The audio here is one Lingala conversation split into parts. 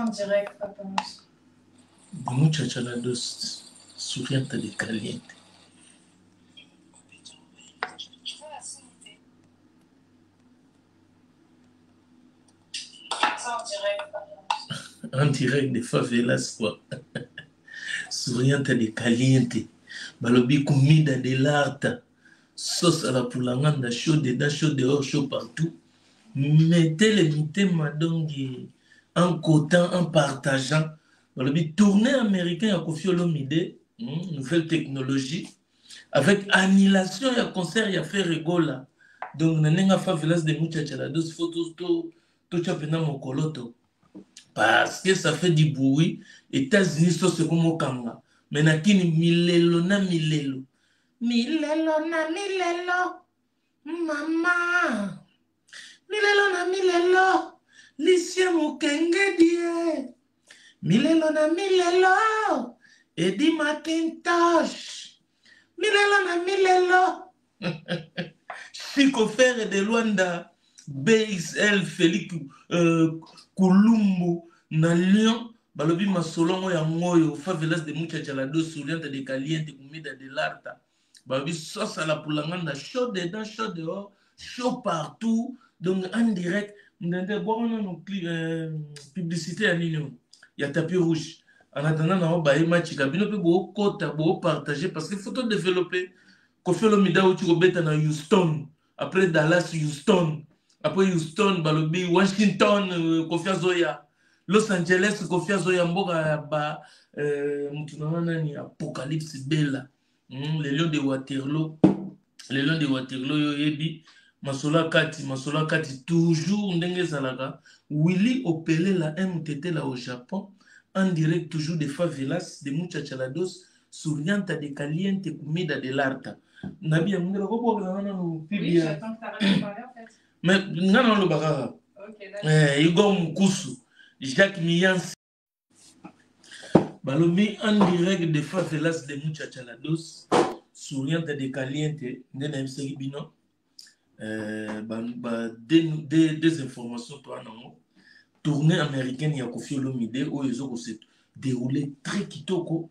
direct, papa. Muchacha la dos souriante de caliente. En direct de favelas quoi. Souriante de caliente. Balobi comida de l'arte. Sauce à la pulanganda, chaud dedans, chaud dehors, chaud partout. Mettez les mitema donc en cotant, en partageant. Balobi tournée américain ya Koffi Olomide, nouvelle technologie avec annulation ya concert ya Ferre Gola. Donc na ndenge favelas de Muchacha la dos photos to totya mpenza mokoloto parce que ça fait du bruit. États-Unis so ekomokanga mais na kini milelo na milelo, milelo na milelo, mama milelo na milelo, Lucien Mokenge die milelo na milelo, Edi Macintosh milelo na milelo, Chico Ferre de Luanda, BXL Félix Kulumbu na Lyon. Balobi masolongo ya ngoyo favelas de Muchacha la dos souriante de caliente comida de l'arta. Balobi sauce à la pulanganda, chaud dedans, chaud dehors, chaud partout. Donc en direct ndende bwaka nano publicité ya nini oyo ya tapis rouge. En attendant na baye machika bino mpe bookota boopartage parce que faut to développer. Koffi Olomide auti kobeta na Houston, après Dallas, Houston, après Houston balobi Washington, Koffi azoya Los Angeles, Koffi azoya mboka ya ba mutu nanga nani Apocalypse Bella, le lion de Waterloo, le lion de Waterloo yo yebi masolo akati, masolo akati toujours ndenge ezalaka. Willy Opelela MTT là au Japon, en direct toujours de favelas de Muchacha la dos souriante de caliente comida de l'arta. Nabi ya mundela kobwakela nanu. Oui, j'attends que t'arrêtes de parler en fait. Mais nga na oloba kaka. Ok, d'accord. Igor Mukusu, Jacques Miyansi balobi en direct de favelas de Muchacha la dos souriante de caliente. Nde nayebisaki bino ba deux informations toa nango: tournée américaine ya Koffi Olomide oyo ezokose dérouler très kitoko,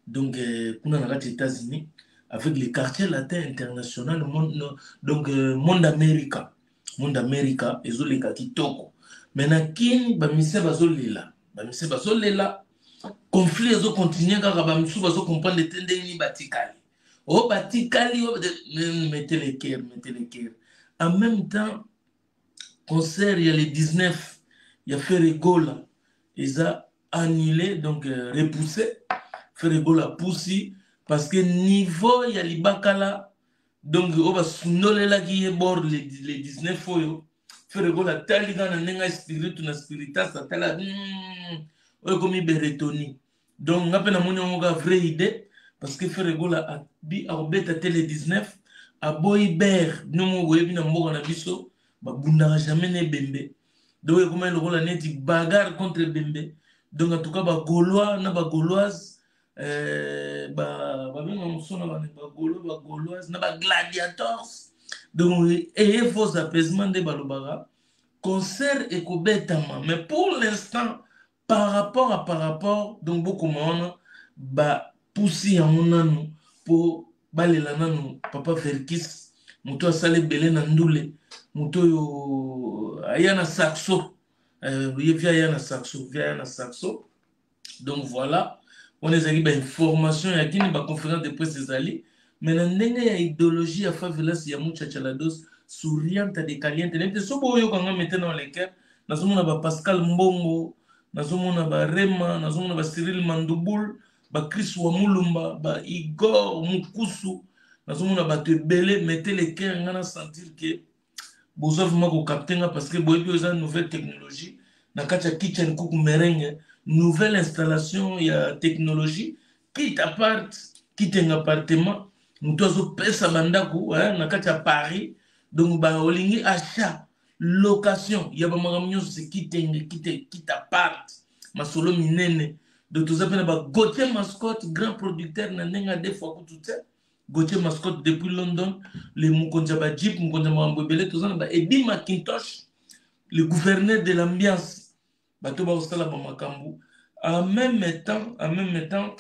donc kuna na kati États-Unis avec le Quartier latin international monde, donc monde America, monde America ezoleka kitoko. Mais na Kini bamise bazolela, bamise bazolela, conflit ezocontinue kaka. Bamisusu bazocomprendre te ndenge nini batikali oyo batikali oyo. Mettez le cœur, mettez le cœur. En même temps concert ya le 19 ya Ferre Gola eza annulé, donc repoussé. Ferre Gola pusi parce que niveau ya libakala, donc oyo basundolelaki ye bord le 19 oyo, Ferre Gola atali kaka na ndenge ya spiritu na spiritas, atala oyo ekomi beretoni. Donc nga mpe namoni yango kaka vraie idée parce que Ferre Gola abi akobeta te le 19, aboyi ber. Bino moko boyebi na mboka na biso babundaka jamais na ebembe, donc ekomaki lokola neti bagarre contre ebembe. Donc en tout cas bagaulois na bagauloise, babenga mosusu na bagaulois, bagauloise na bagladiators, donc ayez vos apaisement. Nde balobaka concert ekobetama, mais pour l'instant par rapport à par rapport, donc bokoma wana bapusi yango nanu mpo balela nanu papa Verkis, moto asala ebele na ndule, moto oyo aya na saxo, ye vi aya na saxo, vi aya na saxo. Donc voilà, wana ezalaki bainformation ya kini. Baconférence de presse ezali, mais na ndenge ya idéologie ya favelas ya Muchacha la dos souriante de caliente. Nayebi te so boyokanga maintenant leker. Nazomona bapascal Mbongo, nazomona barema, nazomona bacyril Mandubul, bachris Wamulumba, baigor Mukusu, nazomona bato ebele. Mettez le cœur. Nga na sentir ke bozwa vraiment kocapter nga parce que boyebi oyo eza nouvelle technologie na kati ya Kitchen Kuku Merenge, nouvelle installation ya technologie, kit apart, kitenga appartement, moto azopesa bandako na kati ya Paris. Donc baolingi achat, location ya bamakambo nyonso, se kitenge kite kit apart, masolo minene. Donc toza mpe na baGautier Mascotte, grand producteur na ndenge ya deux fois kutu te, Gautier Mascotte depuis London, le mokonzi ya bajeep, mokonzi ya makambo ebele. Toza na baedi Macintosh, le gouverneur de l'ambiance. Bato bakosala bamakambo. En même temps, en même temps,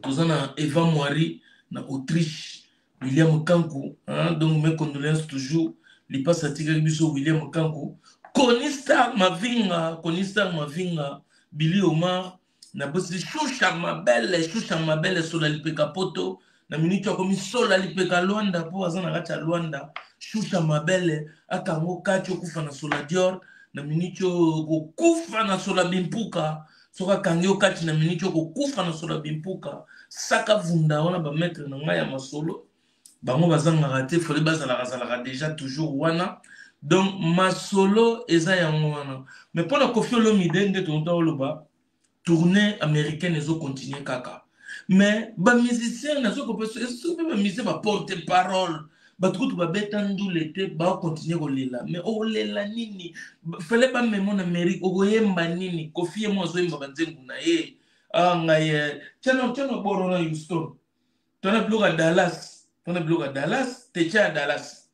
toza na Eva Moari na Autriche, William Kanku, hein, donc mes condoléances toujours. Lipasa atikaki biso William Kanku. Koni Star Mavinga, Koni Star Mavinga, Billy Omar, na bosi Shusha Mabele, Shusha Mabele sola lipeka poto na minute akomi sola lipeka Luanda po aza na kati ya Luanda. Shusha Mabele akango kati okufa na sola Dior na minute okokufa na sola bimpuka soki akangi yo kati na minute okokufa na sola bimpuka saka vunda wana ba maître na ngai ya masolo bango bazangaka te fole bazalaka zalaka déjà toujours wana donc masolo eza yango wana mais mpo na Koffi Olomide nde tonto oloba tournée américaine ezo continuer kaka mais ba musicien nazo kopesa soki mpe ba musicien ba porte parole bato kutu babeta ndule te bakokontinue kolela mais okolela nini fale bamemo na amérique okoyemba nini Koffi ye mo azoyemba banzembo na ye ah ngai eh, tiana tiana boro na Houston twana biloko ya Dallas twana biloko ya Dallas te tia ya Dallas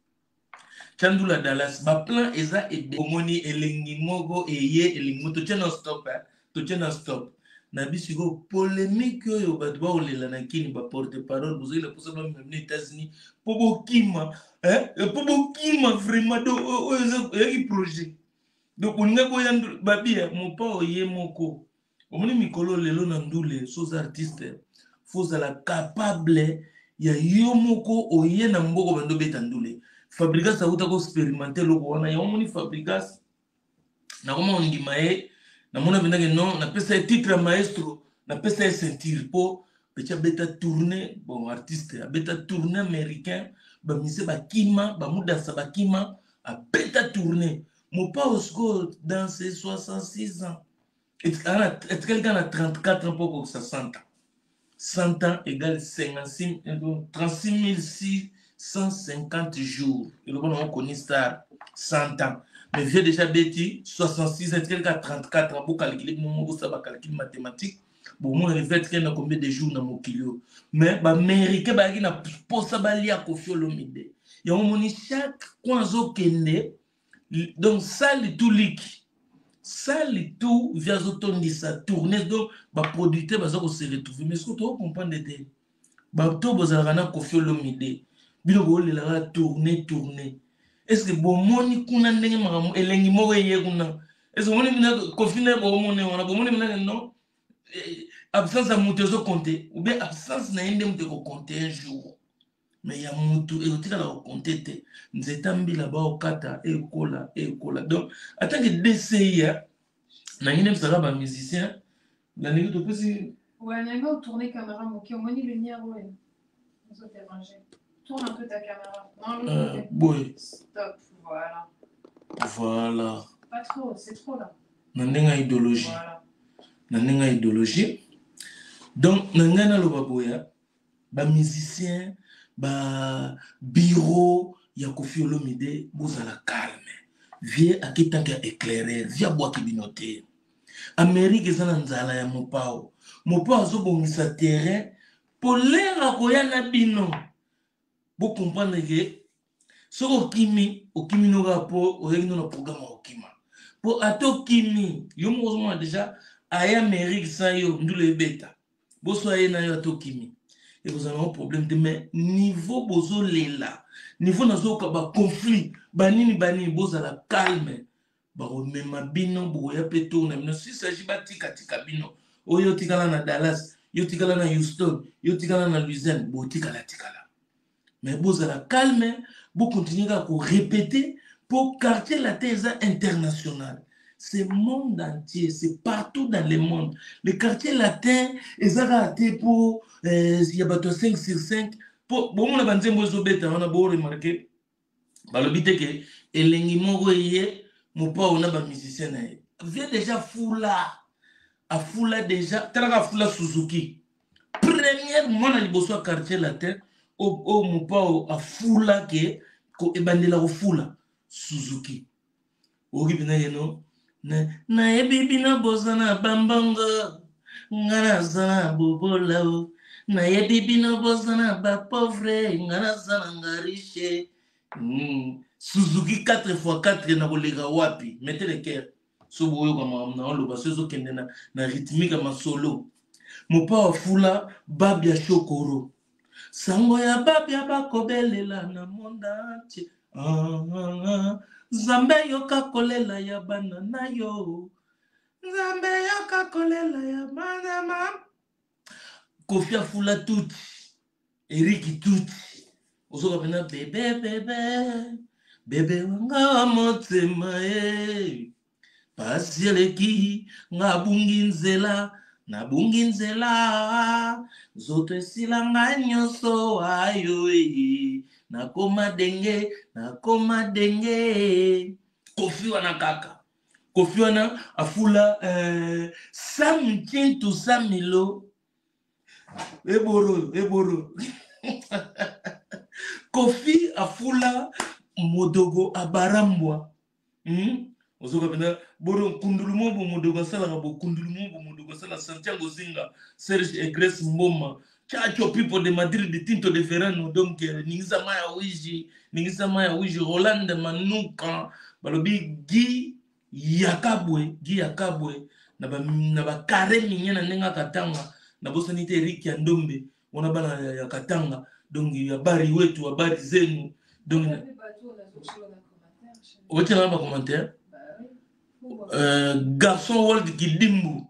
tia ndula Dallas baplan eza ebe omoni elengi moko eye elengi moko totie na stop eh? Totie na stop na biso sikoyo polémique oyo bato bakolela na kini baporte parole bozali na mposa bamema bino États-Unis mpo bokima mpo bokima vraiment do oyo eyaki projet donc olinga boya babia mopao ye moko omoni mikolo lelo na ndule so oza artiste fo ozala capable ya yo moko oye na mboka bando obeta ndule. Fabrigas auta koexperimente eloko wana yango omoni Fabrigas nakoma kondima ye namona mpendake non napesa ye titre ya maestro napesa ye ceinture mpo peti abeta tourne bon artiste abeta tourne américain bamise bakima bamudasa bakima abeta tourne mopao sikoyo dans ses 66 ans etikali kaka na 34 ans mpo okokisa 100 ans. 100 ans égale 56 36 650 jours eloko nango koni star 100 ans mais vieux déjà beti 66 ans etikali kaka 34 ans bokalkile bino moko bosala bacalcule mathématique bomona vieux atikali na combien de jours na mokili oyo mais baaméricain bayaki na mposa balia Koffi Olomide yango omoni chaque coin azokende donc sali tout liki sali tout vi azotondisa tourne donc baproducteur baza kose retrouver mais soki tokocomprendre te bato bozalaka na Koffi Olomide bino boolelaka tourne tourne est ce que bomoni kuna ndenge makambo elengi moko eye kuna est ce que bomoni mina Koffi na bomoni wana bomoni mina non absence ya moto ezocompte ou bien absence na ye nde moto ekocompte un jour mais ya mutu ekotikala kokonte te nzeta mbila baokata ekola ekola donc atanke dci nangi nde bisaka bamusicien na ndenge topesi. Ouais, ndenge otourne caméra moke omoni lumière oyo ozoderange. Tourne un peu ta caméra. Non, l'autre côté. Boye. Stop, voilà. Voilà. Pas trop, c'est trop là. Na ndenge ya idéologie. Voilà. Na ndenge ya idéologie donc na ngai naloba boya bamusicien babureau ya Koffi Olomide bozala calme vie ake tanke ya éclaireur vie abwaki bino te Amérique eza na nzala ya mopao mopao azobongisa terrain po lere akoya na bino bocomprendre ke soki okimi okimi no kaka mpo oyaki no na programme ya kokima mpo ata okimi yo moko ozomona déjà aya Amérique sa yo ndula ebeta boso aye na yo ata okimi ekozala nango problème te mais niveau bozolela niveau nazoyoka baconflit banini banini bozala calme bakomema bino bokoya mpe tour na bino si s'agit batikatika bino oyo otikala na Dallas yo tikala na Houston yo tikala na Louisiane botikala tikala mais bozala calme bokontinue kaka korépéter mpo Quartier Latin eza international, c'est monde entier, c'est partout dans le monde. Le Quartier Latin eza kaka te mpo ya bato ya 5 sur 5 mpo bomona banzembo ezobeta wana boremarke balobi te ke elengi moko eye mopao na bamusicien na ye vie déjà fula afula déjà talaka afula Suzuki première mwana liboso ya Quartier Latin oyo mopao afula ke ebandela kofula Suzuki oyoki mpenza keno nayebi bino boza na bambongo nga naza na bobola o nayebi bino boza na bapauvre nga naza na nga riche. Suzuki 4 x 4 na koleka wapi mettez le cœur. So boyoka makambo na oloba so ezokende na, na rythmique ya masolo. Mopao afula Babia Shokoro. Sango ya Babia bakobelela na monde entier. Ah, ah, ah. Nzambe yoka kolela ya bana na yo. Nzambe yoka kolela ya bana ma. Kofi afula tuti. Eric tuti. Ozoka pena bebe bebe. Bebe wanga wa motema e. Pasi eleki nga abungi nzela nabungi nzela nzoto esila nga nyonso ayo e nakoma denge nakoma denge Kofi wana kaka Kofi wana afula eh, Sam Kintu Samilo eboro eboro Kofi afula Modogo Abarambwa Ozoka mpenza boro nkundulu mo bo Modogo asalaka bo kundulu mo bo Modogo asala Santiago Zinga Serge Egres Mboma Chacho Pipo de Madrid Tinto de Verano donc ningisa maya wiji ningisa maya wiji Roland Manuka balobi Guy Yakabwe Guy Yakabwe na ba na ba carré minye na ndenge akatanga nabosani te Eric ya Ndombe wana bana ya Katanga donc ya bari wetu ya bari zenu donc otiela ba commentaire garçon world kidimbu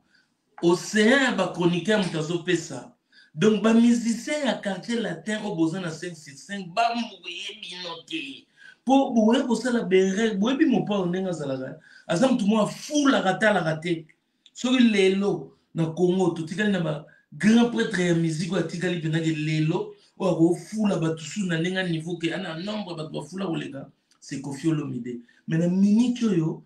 océan ya ba chroniqueur moto azopesa donc ba musicien ya quartier latin oyo boza na 565 bambuye bino te mpo bokoya kosala berere boyebi mopao ndenge azalaka aza moto moko afulaka atalaka te soki lelo na Congo totikali na ba grand prêtre ya musique oyo atikali mpenza ke lelo oyo akofula bato su na ndenge ya niveau ke ana nombre bato bafula koleka c'est Koffi Olomide mais na minute oyo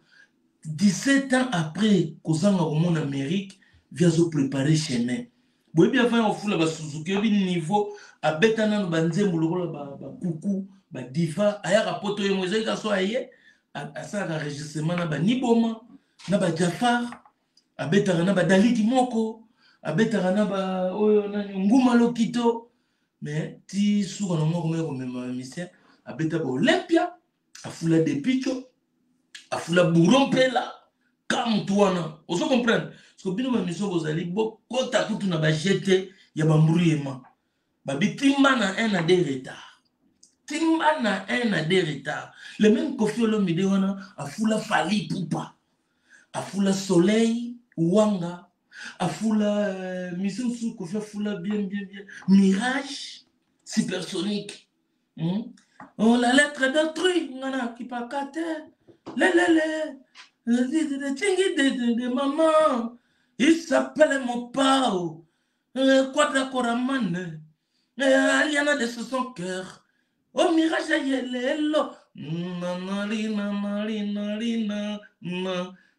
17 ans après kozanga komona Amérique vi azo préparer chemin boyebi avant ya kofula ba Suzuki oyebi niveau abeta nano banzembo lokola bakuku ba badiva ayaka poto ye mo ezali kaso aye asalaka enregistrement na baniboma na ba Jafar abetaka na ba Daliki moko abetaka na ba oyo nani Nguma Lokito mais ti suka na moko moko komema musicien abeta ba Olympia afula Depicho afula Bouro Mpela ka mutu wana ozo comprendre parce que bino ba mission bozali bokota kutu na ba GT ya ba mbruyema babi timba na 1 na 2 retard timba na 1 na 2 retard le même Koffi Olomide wana afula Fally Ipupa afula Soleil Wanga afula mission mosusu Koffi afula bien bien bien Mirage supersonique Oh, la lettre d'autrui nga na kipaka te lelele tingi de maman il s'appelle Mopao Quadra Koramane Aliana de son cœur au mirage ayelelo nanali nanali nali na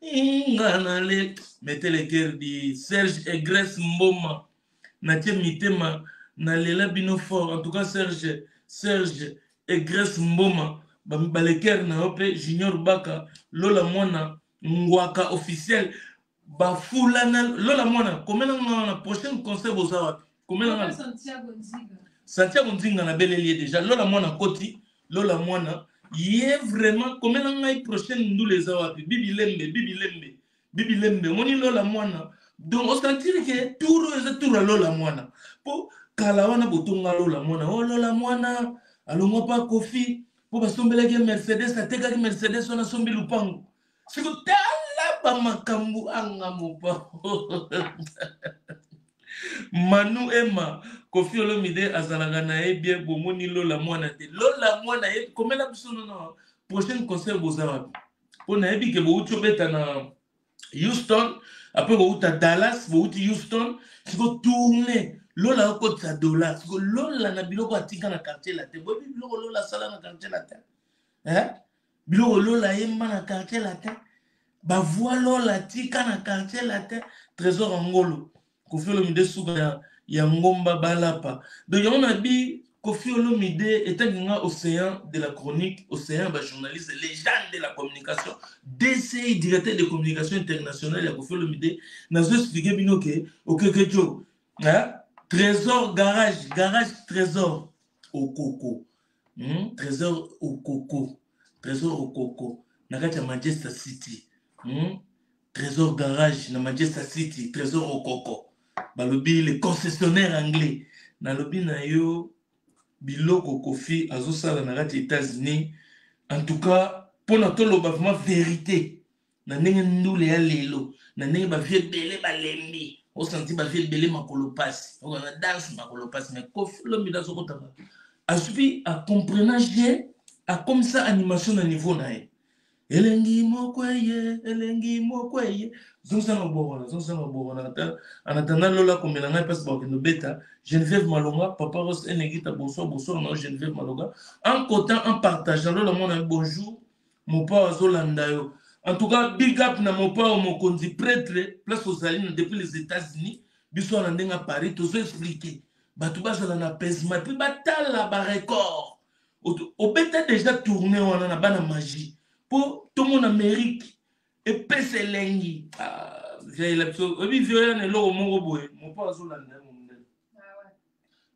nga nale mettez le cœur di Serge et Grace Mboma natie mitema nalela bino fort en tout cas Serge Serge et Grace Mboma baleker na yo mpe Junior Baka Lola Mwana Ngwaka officiel bafula na Lola Mwana komela nga na prochaine concert boza wapi komela nga Santiago Nzinga Santiago Nzinga nabeleli ye déjà Lola Mwana koti Lola Mwana ye vraiment komela ngai prochaine ndula eza wapi Bibi Lembe Bibi Lembe Bibi Lembe omoni Lola Mwana donc osentir ke tour oyo eza tour ya Lola Mwana mpo kala wana botonga Lola Mwana o Lola Mwana alongwa pa Koffi mpo basombelaki ye Mercedes atekaki Mercedes wana asombi lupango siko tala bamakambo anga mopa Manu Emma Koffi Olomide azalaka na ye bien bomoni Lola Mwana te Lola Mwana ye komela biso nono prochaine concert boza wapi mpo nayebi ke bouti obeta na Houston après bouta Dallas bouti Houston siko tourne Lola okotisa dollar siko Lola na biloko atika na quartier latin boyebi biloko Lola asala na quartier latin eh? Biloko Lola ayemba na quartier latin bavoi Lola atika na quartier latin Trésor Angolo Koffi Olomide suka ya ngomba balapa donc yango na bi Koffi Olomide etangi nga océan de la chronique océan ba journaliste légende de la communication DCI directeur de communication internationale ya Koffi Olomide nazo expliquer bino ke okeke jo hein? Trésor garage garage Trésor okoko Trésor okoko Trésor okoko na kati ya Manchester City. Trésor Garage na Manchester City, Trésor Okoko. Balobi le concessionnaire anglais. Nalobi na yo biloko Koffi azosala na kati ya États-Unis. En tout cas, pona toloba vraiment vérité. Na ndenge ndule ya lelo, na ndenge ba vieux ebele balembi. Osanti ba vieux ebele makolo pasi. Oka na danse makolo pasi mais Koffi Olomide azokotaka. Azwi a comprenant je akomisa animation na niveau na ye. Elengi moko eye, elengi moko eye. Zongisa na boko wana, zongisa na boko wana. Ata en attendant Lola komela ngai mpasi bakokende obeta. Geneviève Malonga, Papa Rose Enegita, bonsoir, bonsoir na yo Geneviève Malonga. En cotant, en partageant, Lola mwana bonjour. Mopao azolanda yo. En tout cas, big up na Mopao mokonzi prêtre, place ozali na depuis les États-Unis, biso wana ndenge Paris, tozo expliquer. Bato bazala na apaisement, puis batala ba record. Obeta déjà tournée wana na bana magie po tomona Amérique epesa elengi. Ah, vieux biso, oyebi vieux ya na eloko moko boye, Mopao azolanda yo mondele.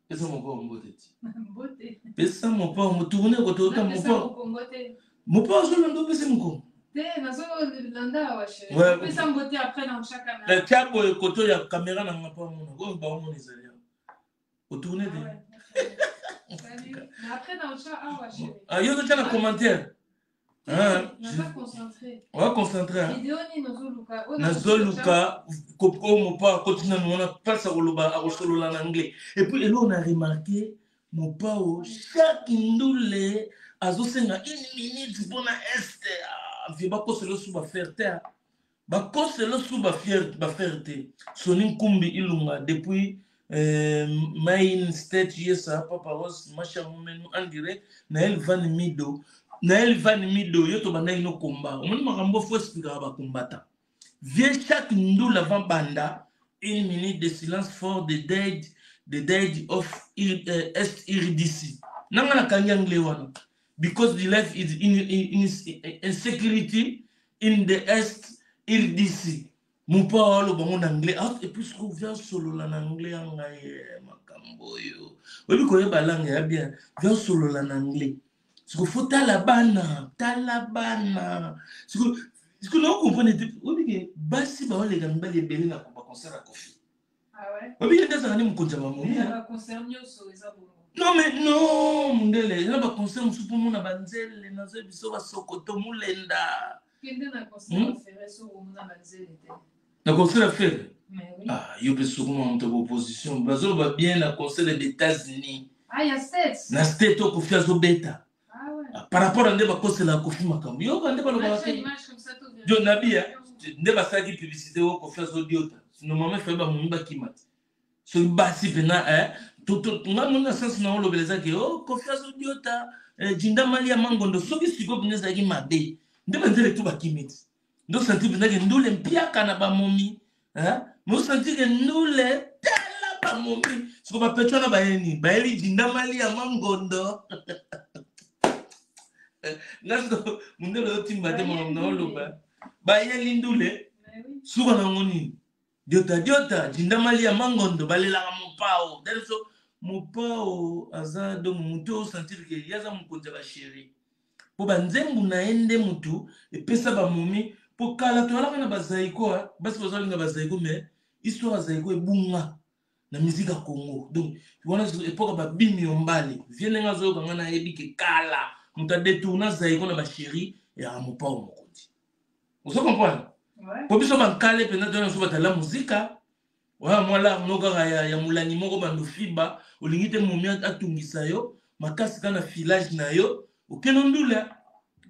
Pesa Mopao mbote ti. Mbote. Pesa Mopao mo tournée ko tota Mopao. Mopao azolanda opesa mokongo. Te, nazolanda awa chérie. Pesa mbote après na otya caméra. Tia boye koto ya caméra na nga po amona. Oyo ba omona ezali awa. Otourne te. Mais après na otya awa chérie. Ah, yo otya na commentaire. Ah, naza concentré. Oza concentré. Vidéo nini ozoluka? Nazoluka oyo Mopao akoti nanu wana mpasi akoloba akosolola na anglais. Et puis eloko na remarqué Mopao chaque ndule azosenga une minute mpona este. Ah, vie bakosela osu bafaire te. Bakosela osu bafaire te. Soni Nkumbi Ilunga depuis Maine State USA, Papa Rose, Masha Mumenu en direct, Naël Van Mido. Naël Van Mido, yo tobandaki no combat. Omoni makambo fo expliquer ba combattant. Viens chaque ndule avant banda, une minute de silence for the dead of Est RDC. Nanga na kangi anglais wana. Because the life is in insecurity in the Est RDC. Mopao aloba ngo na anglais. Ah, et puis sikoyo via solola na anglais ya ngai makambo oyo. Oyebi koyeba langue ya bien. Via solola na anglais. Sikoyo faut tala bana, tala bana. Sikoyo sikoyo na comprendre te. Oyebi ke basi baoleka mibali ebele na ba concert ya Koffi. Ah ouais. Oyebi ke nde azalaka nde mokonzi ya bamomi. Ba concert nyonso eza bongo. Non mais non, mundele, eza ba concert mosusu mpo mona banzele, nazoyebi biso basokoto mulenda. Kende na concert ya Ferre soki omona banzele te. Na concert ya Ferre? Mais oui. Ah, yo mpe soki omona moto ya opposition, bazoloba bien na concert des États-Unis. Ah, ya States. Na States oyo Koffi azobeta. Ah ouais. Ah, par rapport à nde bakosela Koffi makambo. Yoka nde balobaka te. Jo nabi nde basalaki publicité oyo Koffi azodiota. Normalement, il fallait bamomi bakima te. Soki basi mpena nga moni na sens na olobela eza ke oh, Koffi azodiota jinda mali ya mangondo. Soki sikoyo mpenza ezalaki mabe nde banzele tu bakimi ti nde osanti mpenza ke ndule mpiaka na bamomi mosanti ke ndule tala bamomi. Siko bapetro wana bayeni bayeli jinda mali ya mangondo. Nga siko mondele oyotimba te makambo na oloba bayeli ndule suka nango nini diota diota jinda mali ya mangondo balelaka Mopao. Dale so Mopao aza donc motu oyo sentir ke ye aza mokonzi ya bachéri mpo banzembu na ye nde motu epesa bamomi mpo kala toyalaka na bazaiko basi bazolinga bazaiko mais histoire ya zaiko ebunga na musique ya Congo. Donc wana époque babimi yo mbale vie ndenge azoyoka ngai nayebi ke kala moto adetourna zaiko na bachéri ya Mopao mokonzi. Ozo comprendre? Po biso bankale mpenza toyana biso batala muzika wana mwa lar no kaka ya molangi moko bando fiba olingi te momi atungisa yo makasi kaka na filage na yo okende ndula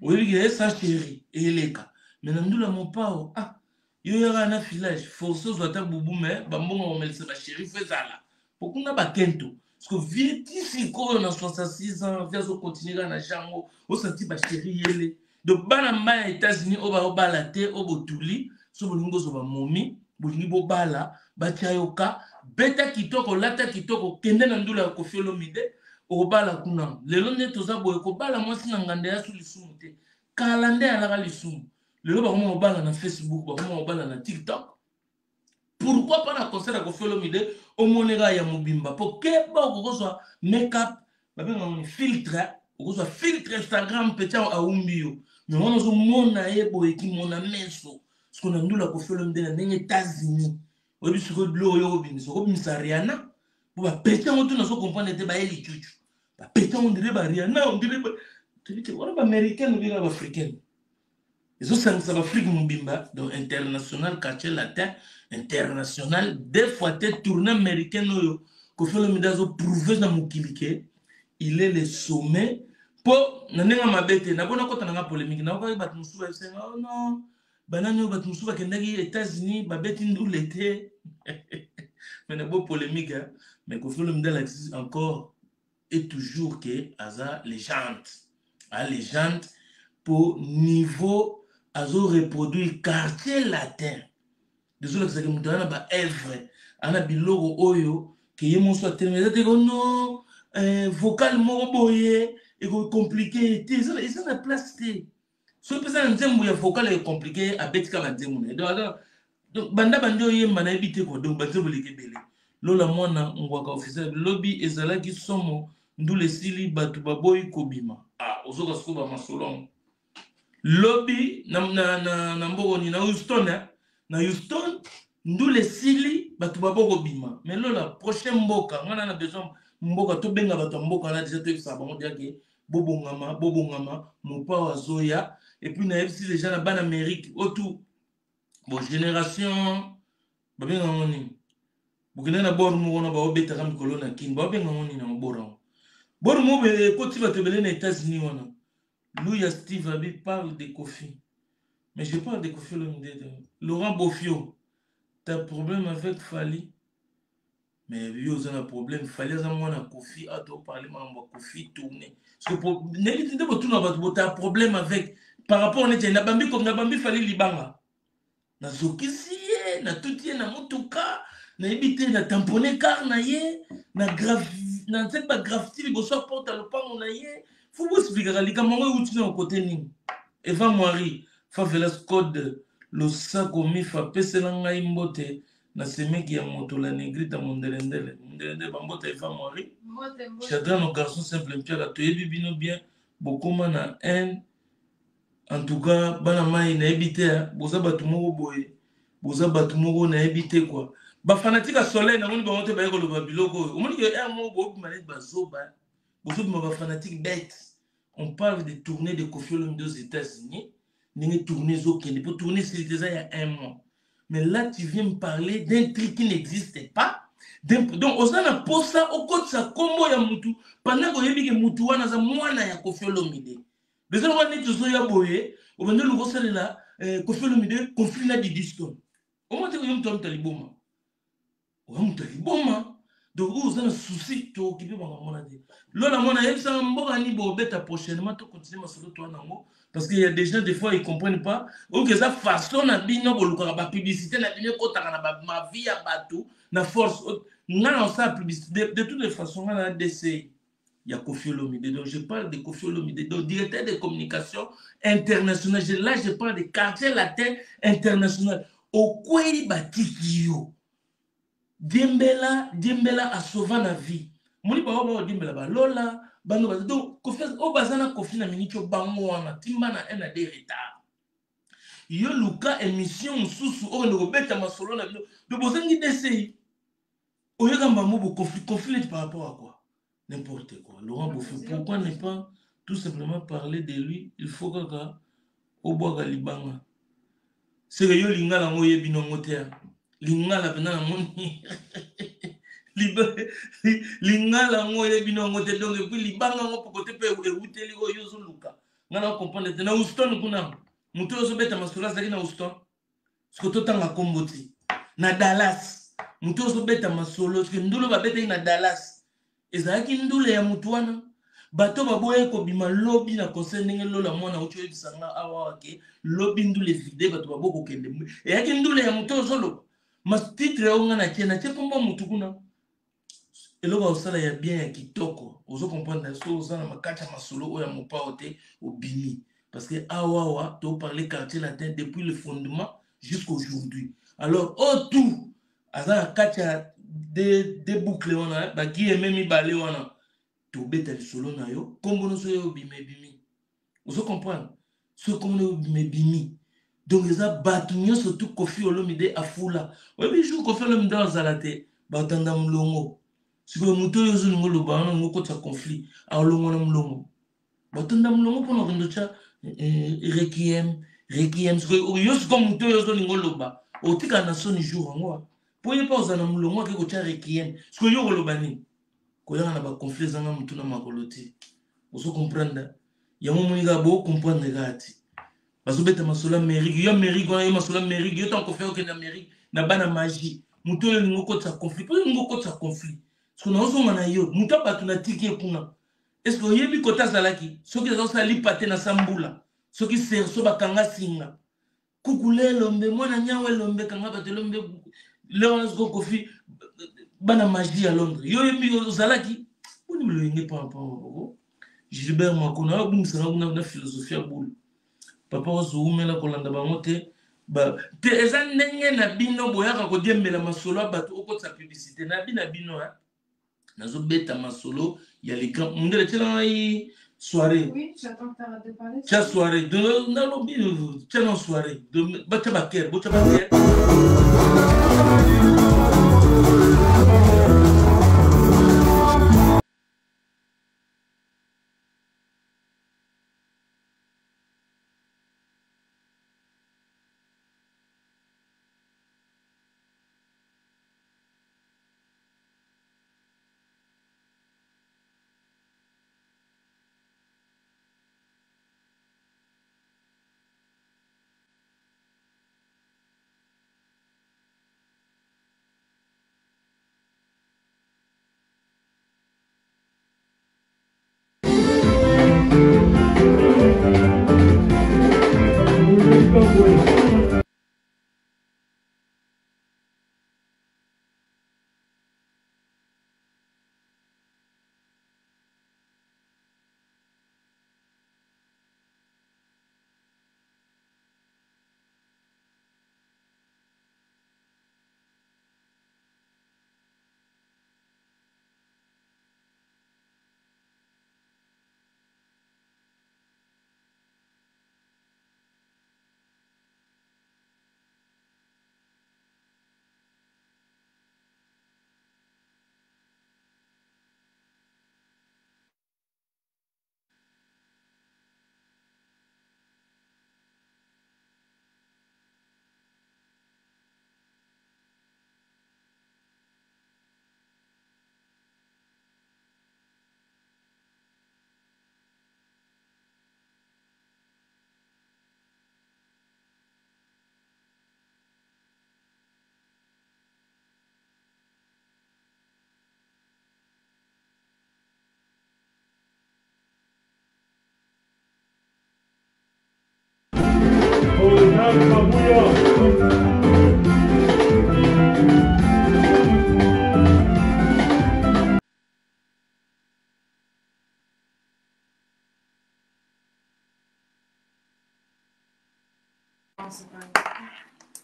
oyebi ke esa chéri eleka mais na ndula Mopao ah yo yaka na filage force ozwa ata bubu mais bambongo komelisa bachéri fo ezala po kuna bakento parce que vie ti sikoyo na 66 ans vie azokontinue kaka na jango osanti bachéri yele. Donc bana mba ya États-Unis oyo baobala te oyo botuli so bolingi bozwa bamomi bolingi bobala batia yo ka beta kitoko lata kitoko kende na ndula ya Koffi Olomide okobala kuna. Lelo nde toza boye kobala mwasi na nganda ya su lisumu te kala nde alaka lisumu. Lelo bakoma kobala na Facebook bakoma kobala na TikTok. Pourquoi pas na concert ya Koffi Olomide omoneka ya mobimba po keba okokozwa make-up babengaka ngo filtre okozwa filtre Instagram petit aumbi yo mais wana ozomona ye boye kimona meso. Sikoyo na ndula Koffi Olomide na ndenge États-Unis, oyebi sikoyo biloko oyo okobimisa, okobimisa Rihanna po bapeti yango tu nazo comprendre te, baye licucu bapeti yango ondire ba Rihanna, ondire toyebi te wana baaméricaine obengaka baafricaine, ezosangisa baafrike mobimba. Donc international, Quartier Latin international deux fois te, tournée américaine oyo Koffi Olomide azoprouve na mokili ke il est le sommet. Mpo na ndenge mabe te, nabona kota nanga polémique, nakokaki bato mosusu bayebisenga: "Oh non, banani oyo?" Bato mosusu bakendaki États-Unis, babeti ndule te. Mais na bo polémique, mais Koffi Olomide alakisi encore et toujours ke aza légende, a légende po niveau azo reproduire Quartier Latin. Ezolakisaki moto aza na baœuvre, aza na biloko oyo ke ye moso atelemi. Eza te non, vocal moko boye ekocompliquer te, eza na place te. Soki mpenza na nzembo ya vocal ecompliquer, abetika banzembo na ye. Donc banda bandi oyemba, nayebi te quoi. Donc banzembo eleki ebele. Lola Mwana Ngwaka officiel, lobi ezalaki somo, ndula esili, bato baboyi kobima. Ah, ozoka sikoyo bamasolo yango lobi na mboko nini, na Houston, eh? Na Houston ndula esili, bato babokobima. Mais Lola, prochain mboka nga na besoin mboka, tobenga bato ya mboka wana déjà, toyebisaka bango déjà ke bobongama, bobongama, Mopao azoya. Et puis nayebisi déjà na bana Amérique oyo tu bon génération, babengango nini, bokende na bord moko wana baobetaka mikolo na Kini, baobengango nini yango, bord yango, bord moko ekoti bato ebele na États-Unis wana. Louis Steve Abi parle de Kofi, mais je parle de Kofi Olomide. Laurent Bofio, t'as problème avec Fally, mais yo oza na problème. Fally aza mwana Kofi. Ato parle makambo ya Kofi, tourne nayebi te nde botuna bato bota problème avec par rapport neti nabambi nabambi Fally libanga, nazokisi ye, natuti ye na motuka, nayebi te, na tamponne car na ye, na nzeti bagraffiti liboso ya porte ya lopango na ye. Fo boexpliquaka likambo yango euti na kote nini. Eva Moiri Favelas Code, losako mifa, apesela ngai mbote na semeki ya moto la Negrita Mondelendele Mondelendele, bambote Eva Moiri Chadrano, garçon simple mpiaka. Toyebi bino bien, bokóma na haine. En tout cas bana mai, nayebi te, boza bato moko boye, boza bato moko nayebi te quoi. Bafanatiques ya Soleil, namoni bango te baye koloba biloko oyo. Omoni ke aire moko bobima neti bazoba, bozobima bafanatiques bête. On parle de tournée de Koffi Olomide aux États-Unis, ndenge tournée ezokende, mpo tournée esili te, eza ya un mois. Mais là tu viens me parler d'un truc qui n'existe pas. Donc oza na posa okotisa nkombo ya mutu pendant koyebi ke mutu wana aza mwana ya Koffi Olomide. Eza lokola neti ozoya boye, obandi oluka osalela Koffi Olomide conflit na Didi Stone. Omoi te oyo moto ya moto ya liboma, oya moto ya liboma. Donc oyo oza na souci, tookipe makambo wana te. Lola Mwana, yebisanga mboka nini bobeta prochainement, tocontinue masolo to wana yango, parce que y a des gens, des fois ils comprennent pas oyo eza façon na bino bolukaka bapublicité na bino ekotaka na bamavie ya bato na force. Nga na osala publicité de toutes les façons, nga na DC ya Koffi Olomide. Donc je parle de Koffi Olomide, donc directeur de communication international. Là je parle de Quartier Latin international. Okweli, batiki yo diembela diembela, asova na vie. Moni bango baodiembela, balola bango baza. Donc Koffi oyo baza na Koffi na miniti oyo, bango wana timba na un na de retard. Yo luka émission mosusu oyo nde kobeta masolo na bino. Donc bozangi dci oyoka mbambo bo conflit, conflit neti par rapport à quoi? N'importe quoi. Laurent Bofi, pourquoi ne pas tout simplement parler de lui? Il faut kaka obwaka libanga seke yo lingala yango oyebi nango te. Lingala mpenza namoni lingala yango oyebi nango te. Donc et puis libanga yango poko te mpe ewuteli oyo ozoluka, nga na comprendre te. Na Houston kuna, moto oyo ozobeta masolo azalaki na Houston, soki totanga nkombo ti na Dallas, moto oyo ozobeta masolo, soki ndula babetaki na Dallas ezalaki ndula ya motu wana, bato baboyaki kobima lobi na concert. Ndenge Lola Mwana auti oyebisa nga awa ke lobi ndula evide, bato babo kokende, eyaki ndula ya moto ozoloba. Ma titre oyo nga natie nkombo ya motu kuna, eloko ya kosala ya bien ya kitoko. Ozo comprendre so oza na makati ya masolo oyo ya Mopao te, obimi, parce que awawa toparle Quartier Latin depuis le fondement jusqu'aujourd'hui. Alors oyo tout aza na kati ya de boucle wana, baguillemets mibale wana, tobeta lisolo na yo, nkombo nyonso oyo obima ebimi. Ozo comprendre, soki nkombo na yo obima ebimi. Donc eza bato nyonso tu Koffi Olomide afula. Oyebi jour Koffi Olomide azala te, batanda molongo. Sikoyo moto oyo ozolinga oloba wana olingi okotisa conflit, alongwa na molongo. Batanda molongo mpona kokende otya eh, requiem, requiem. Sikoyo yo sikoyo moto oyo ozolinga oloba, otikala na soni jour yango mpo ye mpe ozala na molongo ake kotya requiem. Sikoyo yo okoloba nini? Koyaka na baconflit ezanga motu na makolo te. Ozo comprendre? Yango omoni kaka bo comprendre kaka te. Bazobeta masolo Amérique, yo Amérique wana yo masolo Amérique, yo ntango Koffi okende Amérique na bana magie, moto oyo olingi okotisa conflit, mpo olingi okotisa conflit. Soki naozonga na yo, moto ya bato natiki ye kuna. Est-ce que oyebi kota azalaki? Soki azosala lipa te na sambula, soki serso bakanga singa. Kuku le elombe, mwana nyawa elombe, kanga bato elombe. Leo wana sikoyo Koffi bana magie ya Londres. Yo oyebi ozalaki? Boni loyenge pamba pamba boko. Gilbert Makona oyo abungisa nga kuna na philosophie ya boule. Papa ozo wumela kolanda bango te. Ba, te eza ndenge na bino boyaka kodiembela masolo ya bato okotisa publicité na bino bino hein. Nazobeta masolo ya les grands mundele tiela ngai soirée. Oui, j'attends que t'arrêtes de parler. Tia soirée. Donc nalobi tia na soirée. Donc batia ba cœur, botia ba cœur.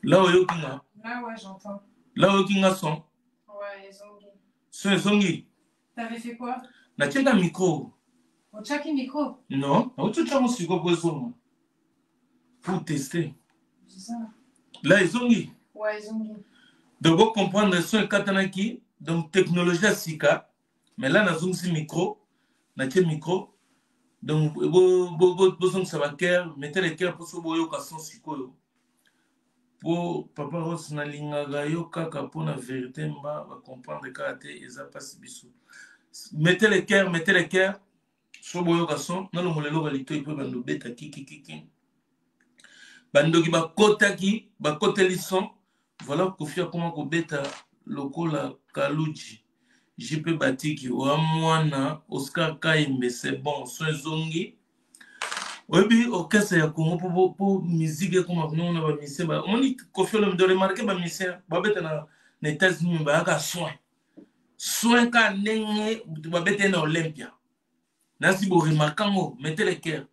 Là oyoki nga. Là ouais, j'entends. Là oyoki nga son. Ouais, ezongi. Son ezongi. T'avais fait quoi? Natiaka micro. Otiaki micro? Non, nauti otyango sikoyo po ezonga. Pour tester. Bizarre. Là ezongi. Ouais, ezongi. Donc bo comprendre son ekatanaki, donc technologie ya sika, mais là nazongisi micro, natie micro. Donc bozongisa ba cœur, mettez les cœurs po so boyoka son sikoyo. Po papa Ross nalingaka yo kaka po na vérité mba ba comprendre kaka te eza pasi biso. Mettez les cœurs, mettez les cœurs. So boyoka son, nalongola eloko ya litoi po ebanda obeta kikikiki. Bandoki bakotaki, bakoteli son. Voilà Koffi akoma kobeta lokola Kaluji. JP Batiki, oya mwana Oscar Kayembe, c'est bon, son ezongi. Oyebi orchestre ya Congo po po musique ekoma kuna na ba musiciens ba omoni Koffi Olomide remarquer ba musiciens babeta na na États-Unis bayaka soin. Soin ka ndenge babeta na Olympia. Nasi bo remarquer yango, mettez le cœur.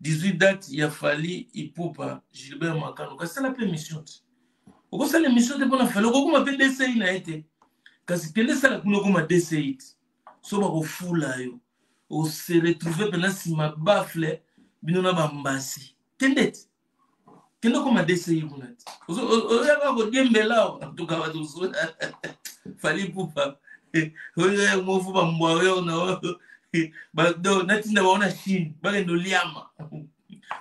18 date ya Fally Ipupa Gilbert Makano kasi sala mpe émission te okosala émission te mpona Fally okokoma mpe DCI na ye te kasi kende sala kuna okoma DCI te so bakofula yo ose retrouve mpena nsima bafle bino na bambasi kende te. Kende okoma DCI kuna te. Ozoyaka kodiembela en tout cas bato mosusu Fally Ipupa. Oyo mofu ba mbwa oyo na oyo. Ba natinda bango na Chine bakende oliama.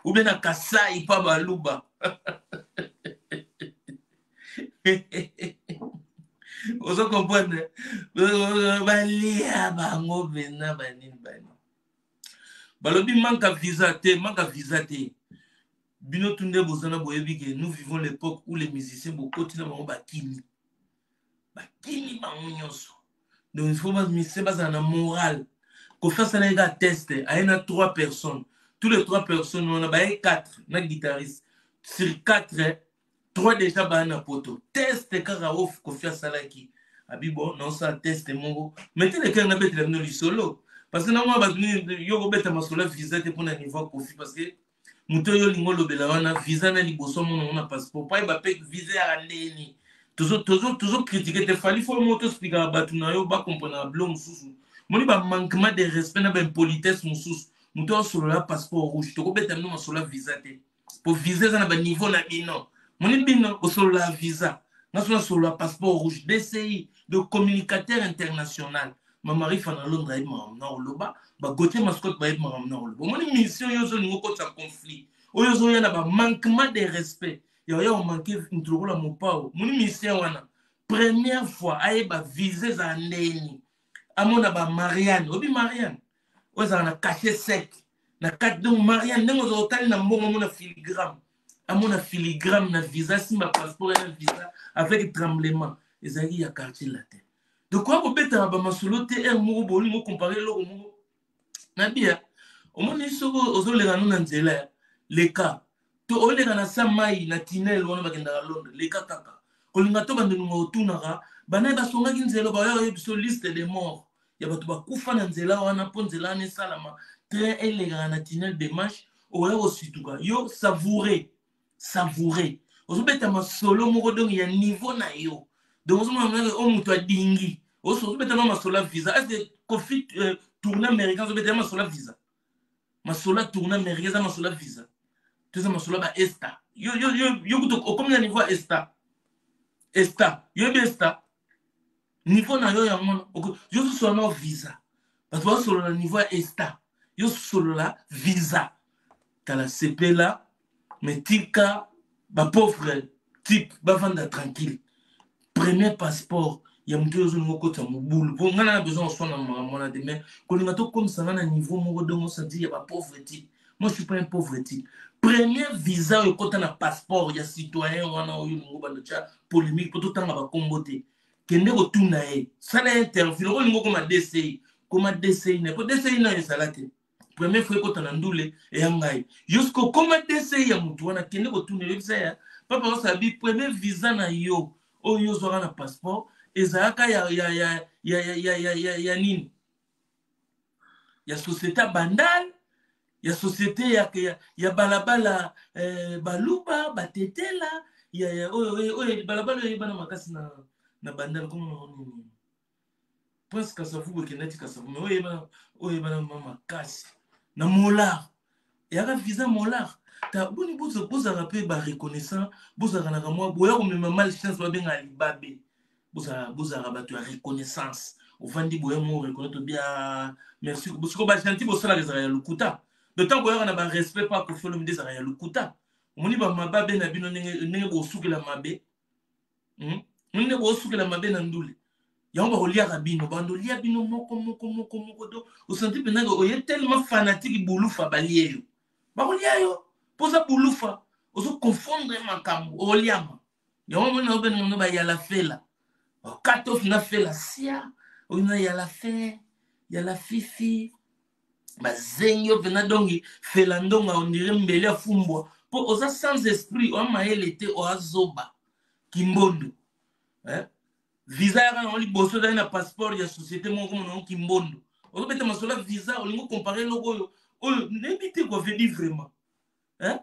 Ou bien na Kasai pa baluba. Ozo comprendre? Balia bango mpenza banini banini. Balobi manque visa te, manque visa te. Bino tu nde bozana boyebi ke nous vivons l'époque où les musiciens bokoti na bango bakimi. Bakimi bango nyonso. Donc il faut ba musiciens bazala na morale. Koffi asalaki kaka test, aye na 3 personnes. Tous les 3 personnes wana baye 4 na guitariste. Sur 4, 3 déjà baya na poto. Test kaka oyo Koffi asalaki. Abi bon, naosala test moko. Mais te lequel nabetela bino lisolo. Parce que na mwa bato nini yo kobeta masolo ya visa te mpona niveau ya Koffi parce que moto oyo olingi olobela wana visa na liboso amona ngo na passeport po ayeba mpe visa yaka ndeni. Tozo critique te Fally, fo moko toexplikaka bato na yo bakomprenaka bilo mosusu. Moni ba manquement de respect na ba impolitesse mosusu. Moto oyo asolola passeport rouge, tokobeta bino masolo ya visa te. Po visa eza na ba niveau na bino. Moni bino bosolola visa. Nga so nasolola passeport rouge DCI de communicateur international. Mama Rifa na Londres ayebi makambo na koloba, ba Gauthier Mascotte bayebi makambo na koloba. Omoni mission oyo ozolinga okotisa conflit, oyo ozoya na ba manquement de respect, ya oya omanke moto lokola Mopao. Omoni mission wana, première fois ayeba visa ezala ndeni, amona ba Marianne, oyebi Marianne oyo ezala na cachet sec na kati, donc Marianne ndenge ozala otali na mbongo amona filigrame, amona filigrame na visa, simba passeport ya visa avec tremblement, ezalaki ya quartier latin. Donc koya kobetaka ba masolo te heure moko bolingo comparer eloko moko na bia. Omoni soki ozoleka no na nzela ya leka to oleka na sa mai na tunnel wana bakendaka Londres, leka kaka kolinga to bandeko otunaka banaye basongaki nzela baya oyebi biso liste de mort ya bato bakufa na nzela wana mpo nzela wana esalama train elekaka na tunnel de marche. Oya kosituka yo savoure savoure ozobeta masolo moko donc ya niveau na yo, donc ozomona monaka oyo moto adingi ozobeta ma masolo ya visa. Est-ce que Koffi tourne américain ozobeta ya masolo ya visa? Masolo ya tourne américain eza masolo ya visa to eza masolo ya ba esta? Yo yo yo yo kutu okomi na niveau ya esta esta, yoyebi esta niveau na yo yango wana. Yo ozosolola na visa, bato bazosolola na niveau ya esta, yo osolola visa. Tala sepela, mais tika bapauvre type bavanda tranquille. Premier passeport ya moto oyo ozolinga okotisa mobulu, mpo ngai na besoin oswana makambo wana te, mais kolinga tokomisa ngai na niveau moko dongo osanti ya bapauvre type. Moi je suis pas un pauvre type. Premier visa oyo ekota na passeport ya citoyen wana oyo olingo bando tya polémique mpo totanga bakombo te, kende kotuna ye, sala interview. Loko olingo okoma DCI, koma DCI na po DCI nayo ezala te. Première fois ekota na ndule eya ngai yo siko koma DCI ya motu wana, kende kotuna, oyebisa ya papa osabi premier visa na yo oyo yo ozwaka na passeport ezalaka ya, ya, ya, ya, ya, ya, ya, ya, ya nini, ya société ya Bandal, ya société ya, ya, ya balabala baluba batetela ya, ya, oyo, oyo, oyo balabala oyo eyebana makasi na, na Bandal komona nini, Prince Kasavubu ekendaki Kasavubu, mais oyo oyo eyebana ma makasi na Molar, eyaka visa Molar. Ta boni bozalaka mpe bareconnaissant, bozalaka na kamwa boya komema malchance babengaka libabe. Bozalaka bato ya reconnaissance, ovandi boya mo reconnaître bia merci. Siko bagentil bosalaka ezalaka ya lokuta, donc ntango boyaka na barespect pa Koffi Olomide ezalaka ya lokuta. Omoni bamababe na bino ndenge bosukela mabe, Ndenge bosukela mabe na ndule yango bakoliaka bino, bandolia bino moko moko moko moko. Do osanti mpenza oye tellement fanatique bulufa balie yo, bakolia yo mpo oza bulufa, ozoconfondre makambo oliama yango. Moni naobenga bayala fela okatof na fela sia oyo na yala fe yala fifi bazengi yo mpenza dongi fela ndonga ondire mbeli ya fumbwa mpo oza sans esprit, oya mayele te, oya zoba kimbondo, eh? Visa yaka nango liboso ezali na passeport ya société moko komona kimbondo, ozobeta masolo ya visa, olingi okompare eloko oyo oyo nayebi te quoi veut dire vraiment, eh?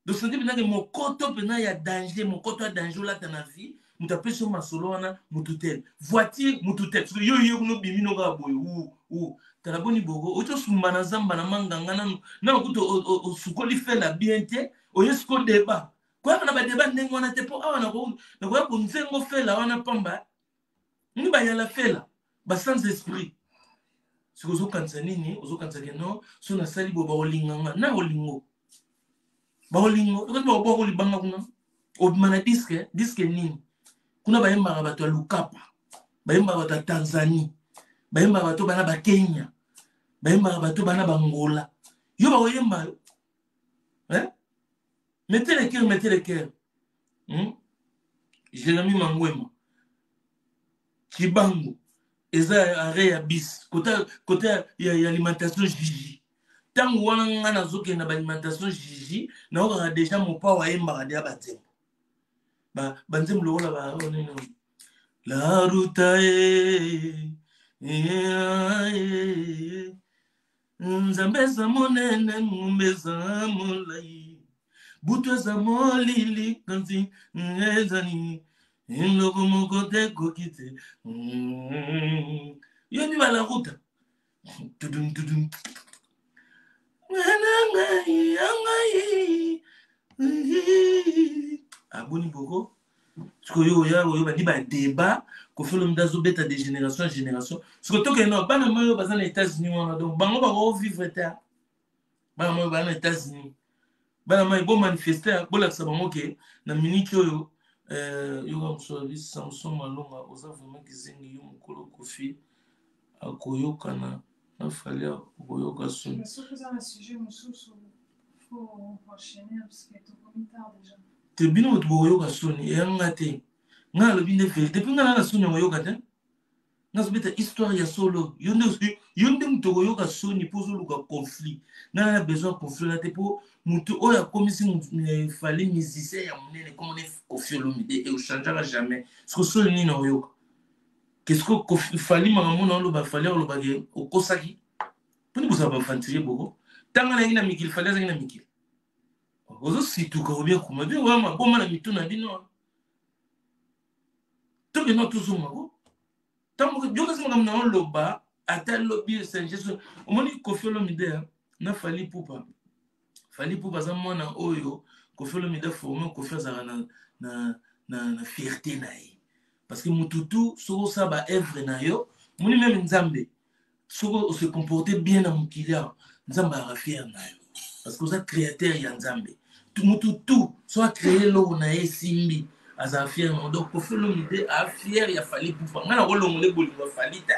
Donc santi mpenza ke mokoto mpenza ya danger, mokoto ya danger olata na vie, moto apesi yo masolo wana, motu tel voiture, motu tel soki yo ye kuna obimi no kaka boye. Tala boni boko oti osumba na zamba na manganga nanu nanu kutu osukoli fela bien te, oye siko deba koyaka na badeba ndenge wana te, mpo awa nakoya konzengo fela wana pamba ni bayala fela ba sans esprit. Sikoyo ozokanisa nini? Ozokanisa ke non, so nasali boye bakolinga nga na olingo bakolingo okati bakobwaka libanga kuna, obima na diske diske nini kuna. Bayembaka bato ya Lukapa, bayembaka bato ya Tanzanie, bayembaka bato bana ba Kenya, bayembaka bato bana Bangola. Yo bakoyemba yo, hein? Mettez le cœur, mettez le cœur, Jérémy Mangwema Kibangu eza arrêt ya bis côté côté ya alimentation Gigi. Ntango wana nga nazokende na baalimentation Gigi, naokaka deja Mopao ayembaka deya banzembo, banzembo lokola ba oyo nini, la ruta e e, Nzambe eza monene, ngombe eza molai, butu eza molili, kasi ezali eloko moko te ekoki te. Yo ni bala ruta tudum tudum na ngai ya ngai aboni boko. Sikoyo oya oyo bandi badeba Koffi Olomide azobeta de génération en génération. Sikoyo tokende na bana moyo baza na États-Unis wana, donc bango bakovivre te. Bana moyo baza na États-Unis, bana mai bomanifeste, bolakisa bango ke na minute oyo yoka mosu abi Samson Malonga, oza vraiment kizengi yo mokolo Koffi akoyokana na Fally, okoyoka soni. Soki oza na sujet mosusu, faut enchaîner parce que tokomi tard déjà. Te, bino bato bokoyoka soni, eyanga te. Ngai alobi nde vérité mpe ngai na na soni ya koyoka te. Nazobeta histoire ya solo. Yo nde, yo nde moto okoyoka soni mpo ozoluka conflit. Ngai na besoin ya conflit na te, mpo moto oyo akomisi Fally musicien ya monene komone Koffi Olomide echangeaka jamais. Siko soni nini oyoka? Qu'est-ce que Fally makambo na oloba? Fally olobaki okosaki mponi bozala baaventurier boko. Ntango nayaki na mikili, Fally azalaki na mikili. Ozosituka obien kuma bino wana maboma na mitu na bino. Tokenda tozongako ntango yokasi makambo na oloba ata lobi esange. Omoni Koffi Olomide na Fally Ipupa, Fally Ipupa aza mwana oyo Koffi Olomide forme. Koffi azalaka na fierté na ye parce que motu tu soki osala baœuvre na yo, moni même Nzambe, soki ose comporte bien na mokili awa, Nzambe azalaka fier na yo parce que oza créateur ya Nzambe. Motu tu so acréé eloko na ye esimbi, azala fier na. Donc Koffi Olomide a fier ya Fally Ipupa. Ngai nakolongola bolingo ya Fally te.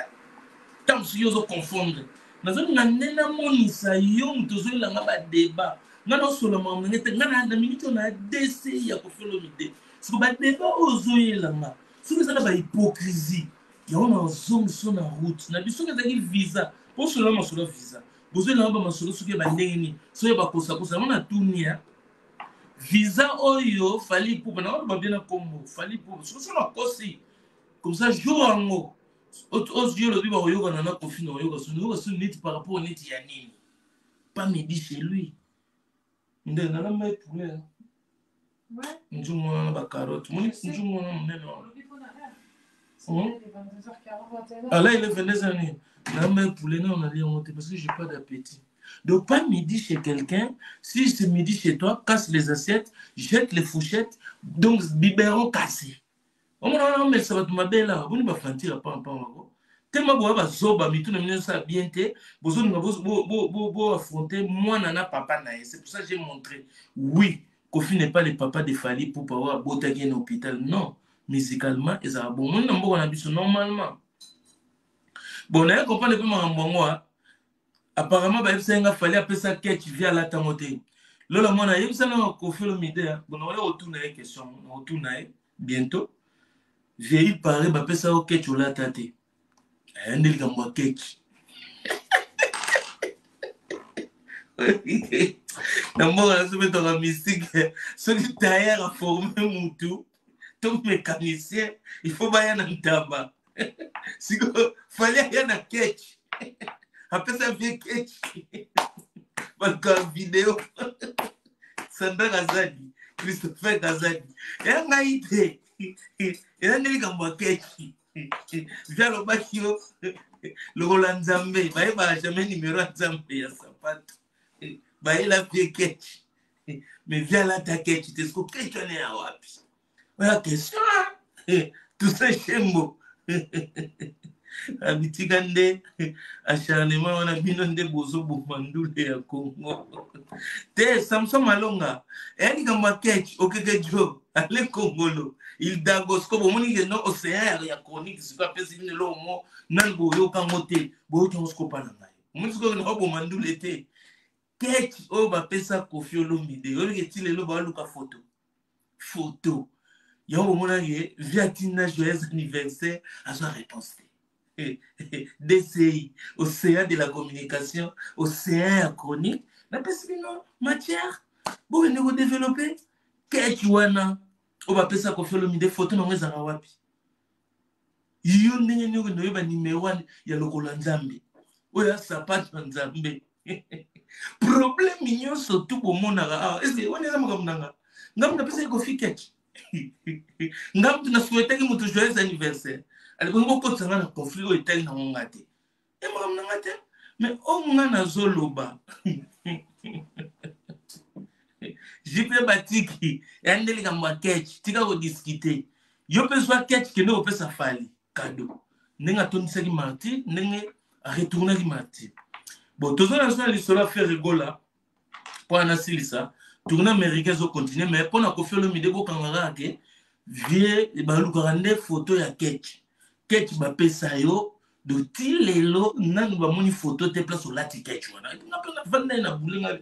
Ntango soki ozoconfondre, nazolinga nde namonisa yo moto ozoyelanga badeba. Ngai naosola makambo ndenge te. Ngai na minute oyo na dc ya Koffi Olomide. Siko badeba oyo ozoyelanga, soki eza na bahypocrisie, yango nazongiso na route na biso. Soki ezalaki visa, mpo osola masolo ya visa, bozoyelanga bamasolo soki ya bandenge nini, soki ya bakosakosa, yango natuni ya visa oyo Fally Ipupa. Nakoloba bien na kombo Fally Ipupa. Soki so nakosi comme ça, jour yango oyo olobi bakoyokana na Koffi, na oyoka soni, oyoka soni neti par rapport neti ya nini? Pas midi chez lui nde nalamba ye poulet nzungu wana na bacarotte. Moni nzungu wana monene wana. Ah là, il est 22 années. Nalamba ye poulet, non, on a yango te parce que j'ai pas d'appétit. Donc pas midi chez quelqu'un. Si c'est midi chez toi, casse les assiettes, jette les fourchettes, donc biberon cassé. Omona wana omelisa bato mabele awa. Boni bafantire pampamba tema boya bazoba, mitu na bino ezosala bien te. Bozolinga boaffronte mwana na papa na ye. C'est pour ça j'ai montré, oui, Koffi n'est pas le papa de Fally Ipupa oyo abotaki ye na hôpital, non. Musicalement ezala bon, moni na mboka na biso normalement. Bon, naye comprendre mpe makambo yango. Apparemment bayebisa ye nga Fally apesa ketch vi alatango te. Lola mwana ayebisa na Koffi Olomide. Bon, nakoya kotuna ye question, nakotuna ye bientôt. Vieilli pare bapesa yo ketch olata te, aya nde likambo ya ketch na mboka na biso betaka mystique. Soki tailleur aforme mutu to mécanicien, il faut baya na ntaba. Sikoyo Fally aya na ketch, apesa vie ketch, baluka video Sandra Kazadi, Christopher Kazadi, eya ngai te, eza nde likambo ya ketch. Vieux alobaki yo lokola Nzambe, bayebaka jamais numero ya Nzambe ya sapato. Bayela vieux ketch, mais vieux alata ketch te. Siko ketch wana ya wapi? Oya question Toussaint Shembo abitika nde acharnement wana, bino nde bozoboma ndule ya Congo te. Samson Malonga eya likambo ya ketch. Okeke jo ale Kongolo Ildago, siko bomoni ke no océan ya chronique siko apesi bino eloko mo nani boyokango te, boyoki yango siko mpa na ngai. Omoni sikoyo naoboma ndule te. Ketch oyo bapesa Koffi Olomide, oyoki ti lelo baluka photo photo yango. Bomonaki vieux atinda joyeux anniversaire, azwa réponse te. DCI, océan de la communication, océan ya chronique, napesi bino matière, bokende kodévelopper. Ketch wana oyo bapesa Koffi Olomide, photo nango ezalaka wapi? Yo ndenge nini okende oyeba nimero wana ya lokolo ya Nzambe, oyo ya sapato ya Nzambe? Problème nyonso tu bomonaka awa, est-ce wana eza makambo na nga? Nga mutu napesaki Koffi ketch, nga mutu nasouhaitaki moto joyeux anniversaire. Alibongi bokotisa nga na conflit oyo etali nango nga te, e makambo na nga te. Mais oyo nga nazoloba, JP Batiki ya nde likambo ya ketch, tika kodiscuter. Yo mpe zwa ketch, kende kopesa Fally cadeau ndenge atondisaki Martyrs, ndenge aretournaki Martyrs. Bon, toza na so na lisolo ya Ferre Gola mpo wana nasilisa. Tournée américain ezocontinuer, mais mpo na Koffi Olomide, bokanga kaka ke vieux balukaka nde photo ya ketch. Ketch bapesa yo do, ti lelo nanu bamoni photo te place olati ketch wana. Nga mpe navanda ye na bulenga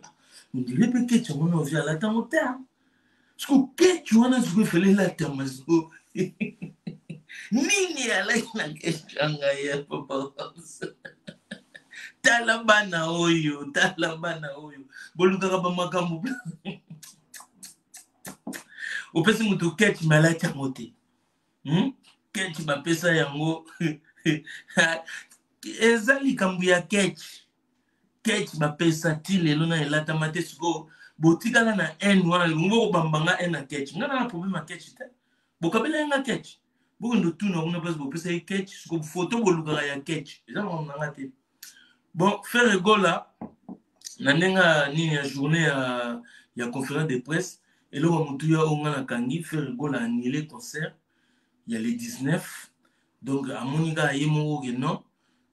ndile mpe ketch yango na vieux alatango te. Siko ketch wana siko efele elatama, siko nini alaki na ketch ya ngai ya papa? Tala bana oyo, tala bana oyo bolukaka bamakambo. Opesi moto ketch me alati yango te. Ketch bapesa yango eza likambo ya ketch. Ketch bapesa ti lelo na elatama te. Sikoyo botikala na haine wana, lingo bokobamba nga haine na ketch. Nga na problème ya ketch te. Bokabela ye nga ketch, bokende otuna kuna place bopesa ye ketch. Sikoyo photo bolukaka ya ketch eza makambo na nga te. Bon, Ferre Gola na ndenge ya nini ya journée ya conférence de presse, eloko ya motuya oyo nga nakangi, Ferre Gola annulé concert ya le 19. Donc amoni kaka ye moko ke non,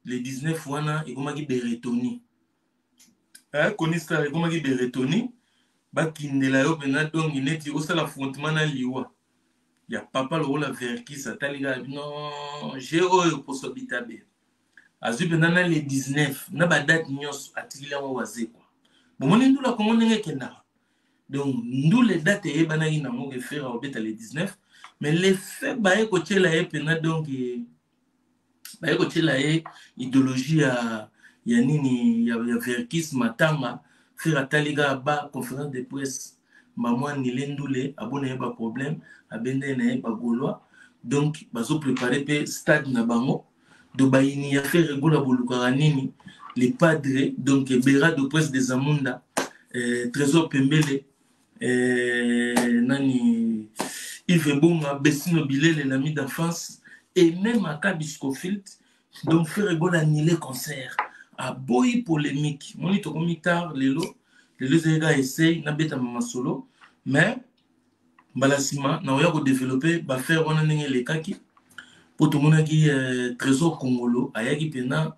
le 19 wana ekomaki beretoni konista, ekomaki beretoni bakindela yo mpenza. Donc neti osala affrontement na liwa ya papa lokola Verckys, atali kaka bino je oyo poso bitabe azwi mpenza na le 19 na badate nyonso, atikili yango Wazekwa. Bomoni ndula Kongo ndenge ekendaka. Donc ndule date eyebanaki nango ke Ferre akobeta le 19, mais le fait baye kotiela ye mpenza, donc baye kotiela ye idéologie ya nini ya Verckys matanga. Ferre atali kaka ba conférence de presse, mbamwa nile ndule abona ye baproblème, abenda ye na ye bagaulois. Donc bazoprépare mpe stade na bango. Donc bayini ya Ferre Gola bolukaka nini? Le padre, donc Berado Presse des Amunda, Trésor Pembele, nani, Yves Bonga, Bessino Bilele, l'ami d'enfance, et même Akabi Scofield. Donc Ferre Gola annulé concert, aboyi polémique. Moni tokomi tard lelo. Lelo ezali kaka essai nabetama masolo, mais mbala nsima nakoya kodévelopper baaffaire wana ndenge elekaki, mpo tomonaki Trésor Kongolo ayaki mpena.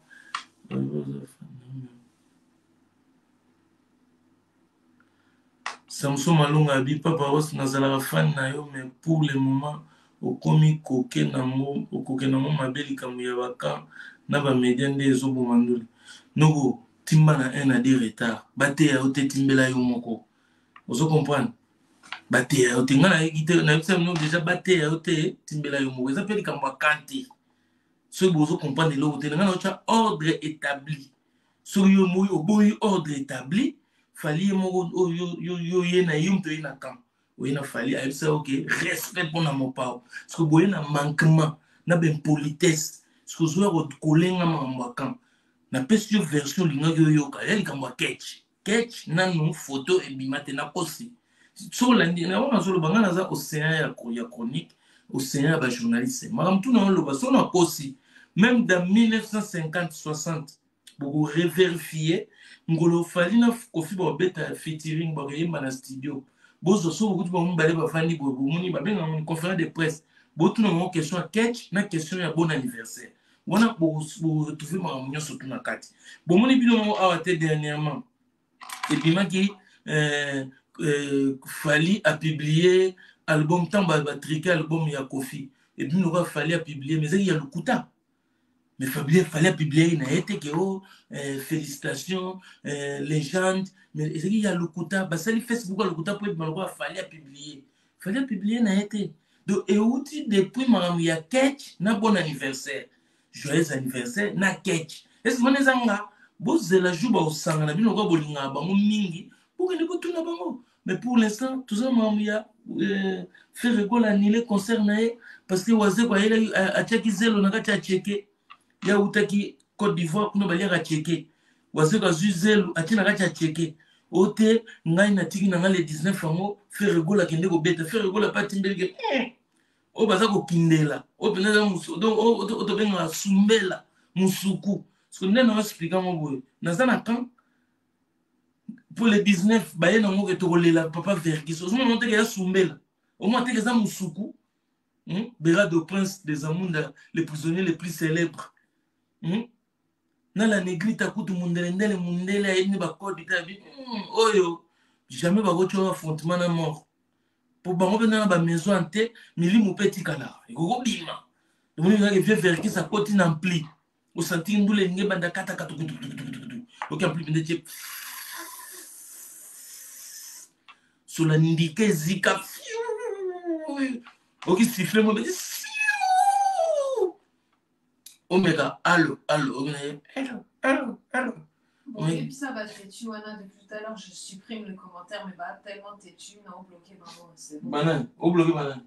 Samson Malonga abi: "Papa Ros, nazalaka fan na yo, mais pour le moment okomi koke nango, okoke nango mabe. Likambo ya bacamp na bamédia nde ezoboma ndule." Noko timba na 1 na 2 retard, bateya yo te, timbela yo moko. Ozo comprendre? Bateya yo te, ngai nayebi te, nayebisa bino déjà, bateya yo te, timbela yo moko. Eza mpe likambo ya kan te. Soki bozo comprendre eloko te, ngai naotya ordre établi. Soki yo moi oboyi ordre établi, Fally ye moko oyo yo ye na ye moto oye na camp, oye na Fally, ayebisa yo ke respect mpona mopao. Soki boye na manquement na baimpolitesse, soki ozoya kolenga makambo ya camp, napesi yo version olingaki oyoka ya likambo ya ketch. Ketch nanu photo ebima te. Nakosi? So olandi yango, nazoloba ngai naza océan ya chronique. Océan ya bajournaliste. Makambo tuna oloba so nakosi, même dans 1950 60 bokoreverifie ngolo Fally na Koffi bakobeta featuring, bakoyemba na studio. Bozwa so bokuti bango mibale bafandi boye, bomoni babengaka ngo conférence de presse, botuna bango question ya ketch na question ya bon anniversaire wana, boretrouve makambo nyonso tu na kati. Bomoni bino moko awa te, dernièrement ebimaki Fally apublie album. Ntango batrike album ya Koffi ebimi lokola Fally apublie, mais ezaki ya lokuta. Mais Fally apublie na ye te ke o félicitation légende, mais ezalaki ya lokuta. Basali Facebook ya lokuta mpo ebima lokola Fally apublie. Fally apublie na ye te. Donc euti depuis makambo ya ketch na bon anniversaire, joyeux anniversaire na ketch. Est-ce wana eza nga? Bozela jour bakosangana bino lokola bolingaka bango mingi, bokende kotuna bango. Mais pour l'instant toza makambo ya Ferre Gola annulé concert na ye parce que Wazeko ayelaki, atiaki zelo na kati ya cheke. Ye awutaki Côte d'Ivoire, kuna baliaka cheke. Wazeko azwi zelo, atie na kati ya cheke. O te, ngai natiki na ngai le 19 yango, Ferre Gola akende kobeta. Ferre Gola mpe atimbelike oyo baza kokindela, oyo mpenza eza, donc oyo tobengaka sumbela musuku. Soki nde na explike yango boye, naza na camp pour le 19, baye nango ke tokolela papa Verkis. Ozomona teke ya sumbela, omona teke eza musuku. Berado, prince des Amunda, le prisonnier le plus célèbre, Na la negrita kutu mundele ndele mundele ayebi nde bacode te abi oyo jamais bakotia affrontement na mort po bango mpe na bamaison te. Milimo mpe etikalaka, ekokobima. Omoni kaka vieux Verkis akoti na ampli, osanti ndula elingi ebanda kata katukutukutukutukutu, oki ampli mpenza tie sola ndika ezika, oki siffle mo beti omeka alo alo alo alo alo. Bon, et puis ça va têtu, wana, depuis tout à l'heure, je supprime le commentaire, mais bah, tellement têtu, non, bloqué, maman, c'est bon. Banane, obloqué banane.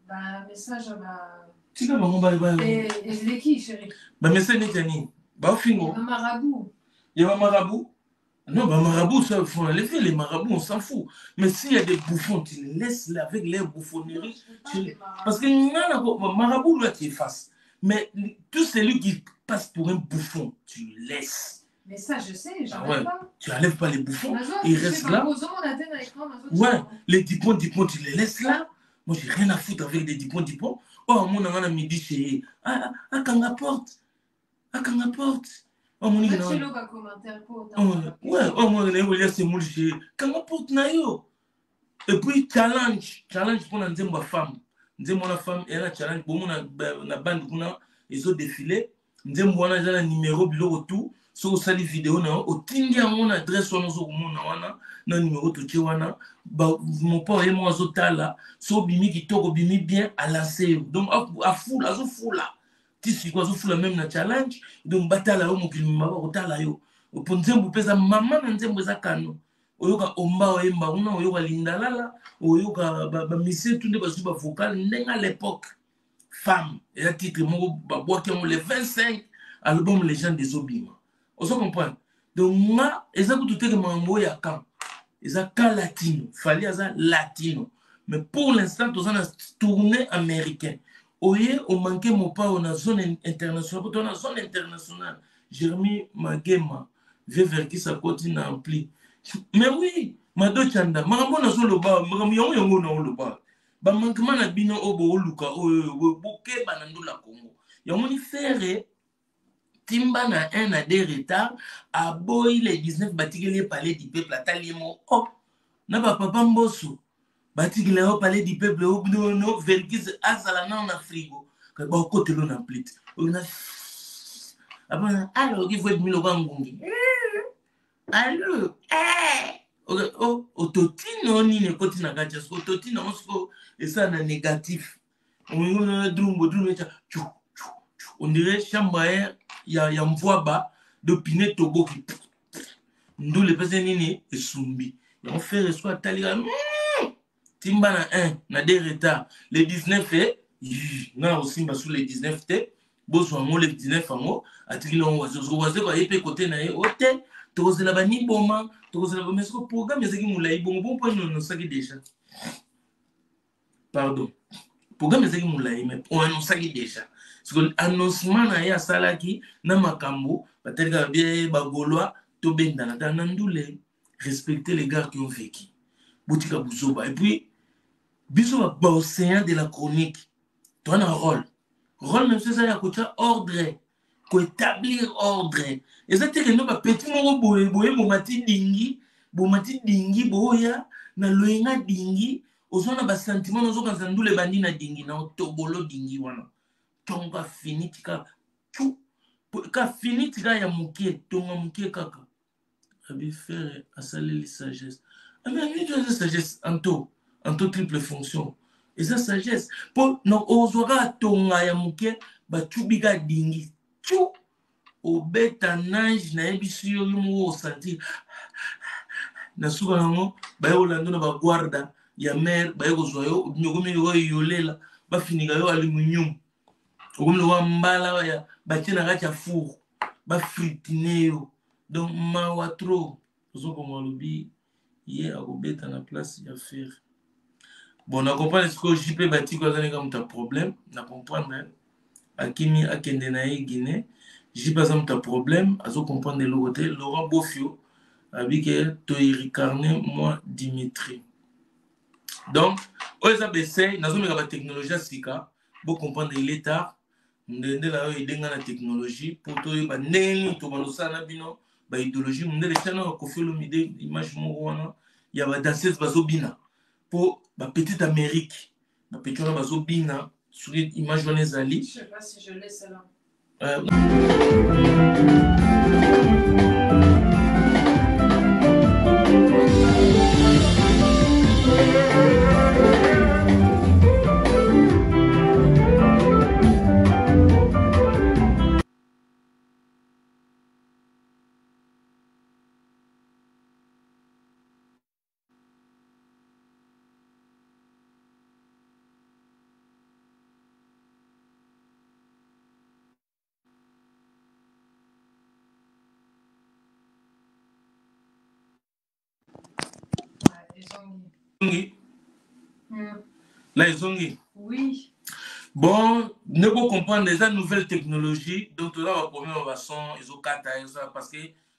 Bah, message, bah. Tika bango ba ba. Et c'est qui, chérie? Bamessage neti ya nini? Baofingo. Un marabout. Il y a un marabout. Non, bah, marabout, ça, faut enlever les marabouts, on s'en fout. Mais s'il y a des bouffons, tu les laisses là avec les bouffonneries. Parce que non, marabout, là, tu effaces. Mais tout celui qui passe pour un bouffon, tu le laisses. Mais ça, je sais, je Ah ouais. pas. Tu enlèves pas les bouffons, ils restent là. Ouais, les dipons, dipons, tu les laisses là. Moi, j'ai rien à foutre avec des dipons, dipons. Oh, mon on a midi chez. Ah, ah, kanga porte. Ah, kanga porte. Oh, mon ouais, oh, moi, on a semoule chez. Kanga porte na yo. Et puis, challenge. Challenge pour la nzembo femme. Nzembo na femme, et la challenge. Bon, na bande kuna, ils ont défilé. Nzembo wana eza na numéro, biloko tout. Soki osali video na yo, otindi yango na adresse wana ozokomona wana na numéro totie wana, mopa ye moko azotala. So obimi kitoko, obimi bien, alance yo. Donc afula, azofula ti sikoyo, azofula même na challenge. Donc batala yo, mokili mobimba bakotala yo po nzembo mpe eza mama na nzembo, eza kano. Oyoka omba oyemba kuna, oyoka lindalala, oyoka bamisie tu nde bazwi bavocal ndenge à l'époque. Femme eza titre moko babwaki yango le 25, album Légende ezobima. Ozo comprendre? Donc nga eza kutu teke makambo oyo ya camp, eza ka latino. Fally aza latino, mais pour l'instant toza na tournée américain. Oye omanke mopao na zone internationale, po toza na zone internationale. Jérémi Magema, vieux Verkis akoti na ampli. Mais oui, Mado Chanda, makambo nazoloba, makambo yango yango naoloba, bamanquement na bino oyo booluka oyo bokeba na ndula Congo yango ni Ferre timba na 1 na 2 retard, aboyi le 19, batikeli ye Palais du Peuple. Atali ye mo oh na bapapa Mboso, batikela yo Palais du Peuple no Verkis azala nano na frigo, bakotelo na plite oyo na apana alo oki fo ebimi lokwa ngungi alo ototino nini ekoti na kati ya siko ototino yango siko esala na négatif drumbo drumbo eta on dirait chambre air ya mvwaba de pine toboki ndule epesi nini esumbi yango. Ferre so atali kaka timba na 1 na 2 retard le 19 e nga na kosimba su le 19 te. Bozwa yango le 19 yango, atikili yango Wazeko. Wazeko aye mpe kote na ye o te, tokozela baniboma, tokozela mais siko programme ezalaki molai bongo bon mpo enonosaki déjà. Pardon. Programme ezalaki molai, mais oannonsaki déjà. Siko annoncement na ye asalaki na makambo batali kaka bie bagaulois tobendana ta na ndule. Respecter les gars qui ont vécu. Botika buzoba. Et puis biso ba océan de la chronique, toza na rôle. Rôle même eza ya kotia ordre, koétablir ordre. Eza te kendo ba petit moko boye boye bomati dingi, bomati dingi boya na loyenga dingi, ozwa na ba sentiment ozokanisa ndule ebandi na dingi na otobolo dingi wana. Tonga fini tika tu ka fini tika ya mokie, tonga mokie kaka. Abi Ferre asaleli sagesse. Abi ami eza sagesse anto, anto triple fonction. Eza sagesse. Po na ozwaka tonga ya moke bacubi ka dingi. Tchou obeta nage nayebisi yo yo moko osentir na suka nango baye kolanda na baguarda ya mer baye kozwa yo okomi lokola yolela bafinika yo aluminium okomi lokola mbala ya batie na kati ya four bafritine yo donc mawa trop. Ozokongo alobi ye akobeta na place ya Ferre. Bon, na comprendre sikoyo JP Batiko aza ndenge moto ya problème, na comprendre akimi akende na ye Guinée. JP aza moto ya problème, azo comprendre eloko te. Laurent Bofio abike toiricarne moi Dimitri. Donc oyo eza besei, nazomeka ba technologie ya sika, bo comprendre il est tard. Ndende na yo edenga na technologie po toyeba ndenge nini tobanda kosala na bino ba idéologie. Mondele tia na Koffi Olomide image moko wana ya ba danseuse bazobina po ba petite Amérique ba petit wana bazobina, soki image wana ezali. Je sais pas si je l'ai celle-là. Ezongi. Là, ezongi. Oui. Bon, ne ko comprendre eza nouvelle technologie, donc toza ba problème ya ba son ezokata eza parce que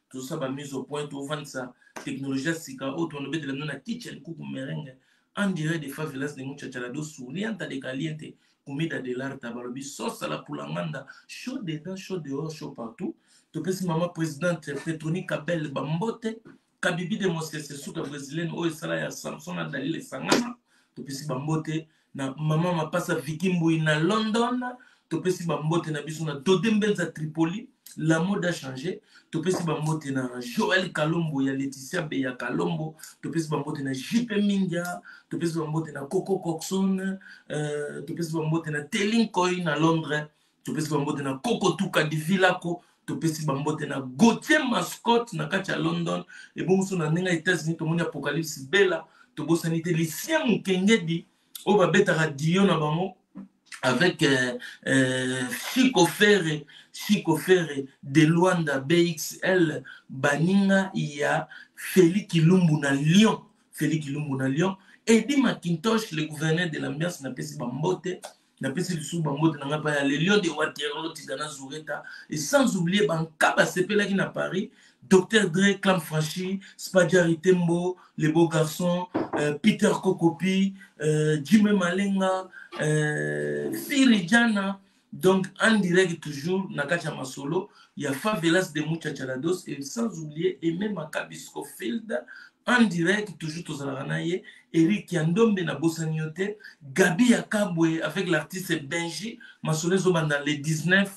tozosala ba mise au point, tovandisa technologie ya sika oyo tolobetela bino na kitchen kuku merengue en direct de favelas de muchachalado sourianta de caliente comida de l'arte balobi sauce à la pulanganda chaud dedans chaud dehors chaud partout. Topesi mama présidente Petroni Kabel bambote Kabibi de Mosese suka brésilienne oyo esala ya Samson na Dalila esangana. Topesi bambote na mama mapasa Vicky Mbui na London. Topesi bambote na biso na Dode Mbenza Tripoli, la mode a changé. Topesi bambote na Joël Kalombo ya Laetitia Beya Kalombo. Topesi bambote na JP Mindia. Topesi bambote na Coco Coxon. Topesi bambote na Telinkoy na Londres. Topesi bambote na Coco Tuka Divilako. Topesi bambote na Gauthier Mascotte na kati ya London. Ebongo na ndenge ya États-Unis tomoni Apocalypse Bella. Tobosani te Lucien Mukengedi oyo babetaka dio na bango avec Chico Ferre, Chico Ferre de Luanda BXL, baninga ya Félix Kilumbu na Lyon, Félix Kilumbu na Lyon, Eddie McIntosh le gouverneur de l'ambiance na pesi bambote, na pesi lisusu bambote na ngai pa ya le Lion de Waterloo Tigana Zureta, et sans oublier banka basepelaki na Paris, Docteur Dre, Clam Franchi, Spadiari Tembo, les beaux garçons, Peter Kokopi, Jimmy Malenga, Firi Jana. Donc en direct toujours na kati ya masolo ya Favelas de Muchachalados, et sans oublier Aimé Maccabi Scofield en direct toujours tozalaka na ye, Eric Yandombe na bosani yo te, Gabi Yakabwe avec l'artiste Benji, masolo ezobanda le 19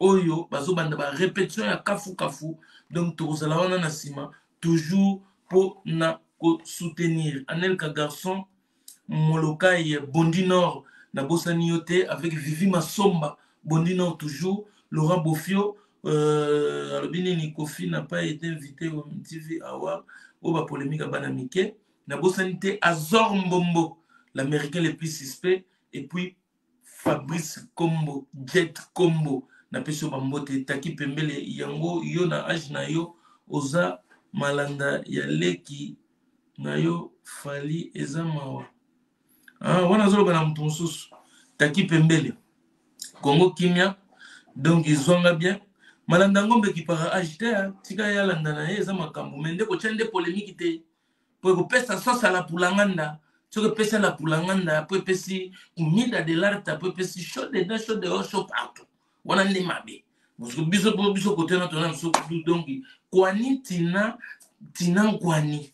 oyo bazobanda ba répétition ya kafu kafu, donc tozala wana na nsima toujours po na ko soutenir Anelka garçon Molokai Bondi Nord na bosani yo te avec Vivi Masomba Bondi Nord toujours, Laurent Bofio, alobi nini Kofi n'a pas été invité au MTV Award oyo ba polémique ya bana mike na bosani te Azor Mbombo l'américain le plus suspect, et puis Fabrice Kombo Jet Kombo na pesi yo bambote taki pembele yango yo na age na yo oza malanda ya leki na yo Fally eza mawa. Ah, wana azoloba na moto mosusu. Taki Pembele. Congo kimia. Donc ezwanga bien. Malanda ngombe kipara age te, tika ye alanda na ye eza makambo mais nde kotya nde polémique te. Po ekopesa sauce à la pulanganda. Soki epesi la pulanganda, po epesi comida de l'arte, po epesi chaud dedans, chaud dehors, chaud partout. Wana nde mabe. Parce que biso po biso kote na tona biso donc kwani tina tina nkwani.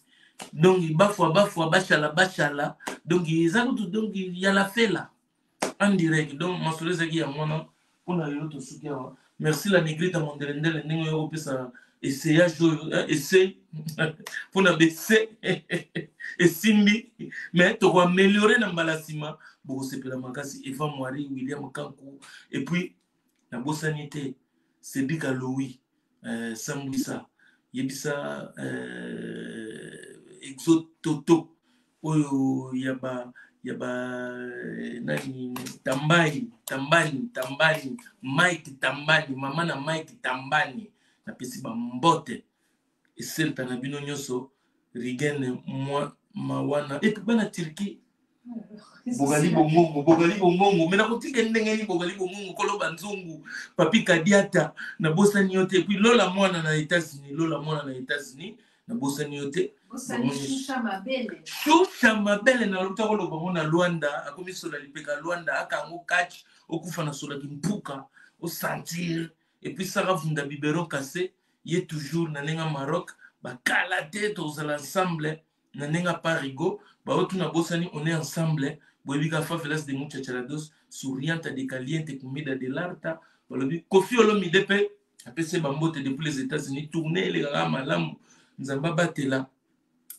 Donc bafwa bafwa bashala bashala donc eza kutu donc ya la fela en direct donc masolo ezalaki yango wana mpona lelo tosuki awa. Merci la negrita mondelendele ndenge oyo kopesa essayage oyo essai mpona bese esimbi mais tokoameliore na mbala nsima bokosepela makasi. Eva Mwari, William Kanku et puis nabosani te Cédric Aloui, Sambwisa yebisa Exo Toto oyo ya ba nani Tambani Tambani Tambani Mike Tambani mama na Mike Tambani napesi bambote eselta na bino nyonso Rigen mwa mawana et puis bana Turquie bogali bongongo bogali bongongo me nakotika ndenge nini bogali bongongo koloba nzungu papi kadiata nabosani yo te puis lola mwana na États-Unis lola mwana na États-Unis nabosani yo te shusha mabele nalota koloba ngo na Luanda akomi sola lipeka Luanda akango catch okufa na sola kimpuka osentir et puis Sarah Vunda biberon cassé ye toujours na ndenge Maroc bakala te tozala ensemble na ndenge Parigo baotu na bosani on est ensemble boyebi ka favelas de muchachalados souriante de caliente comida de l'arta balobi Koffi Olomide pe apesi bambote depuis les États-Unis tournée elekaka malamu nzambe abatela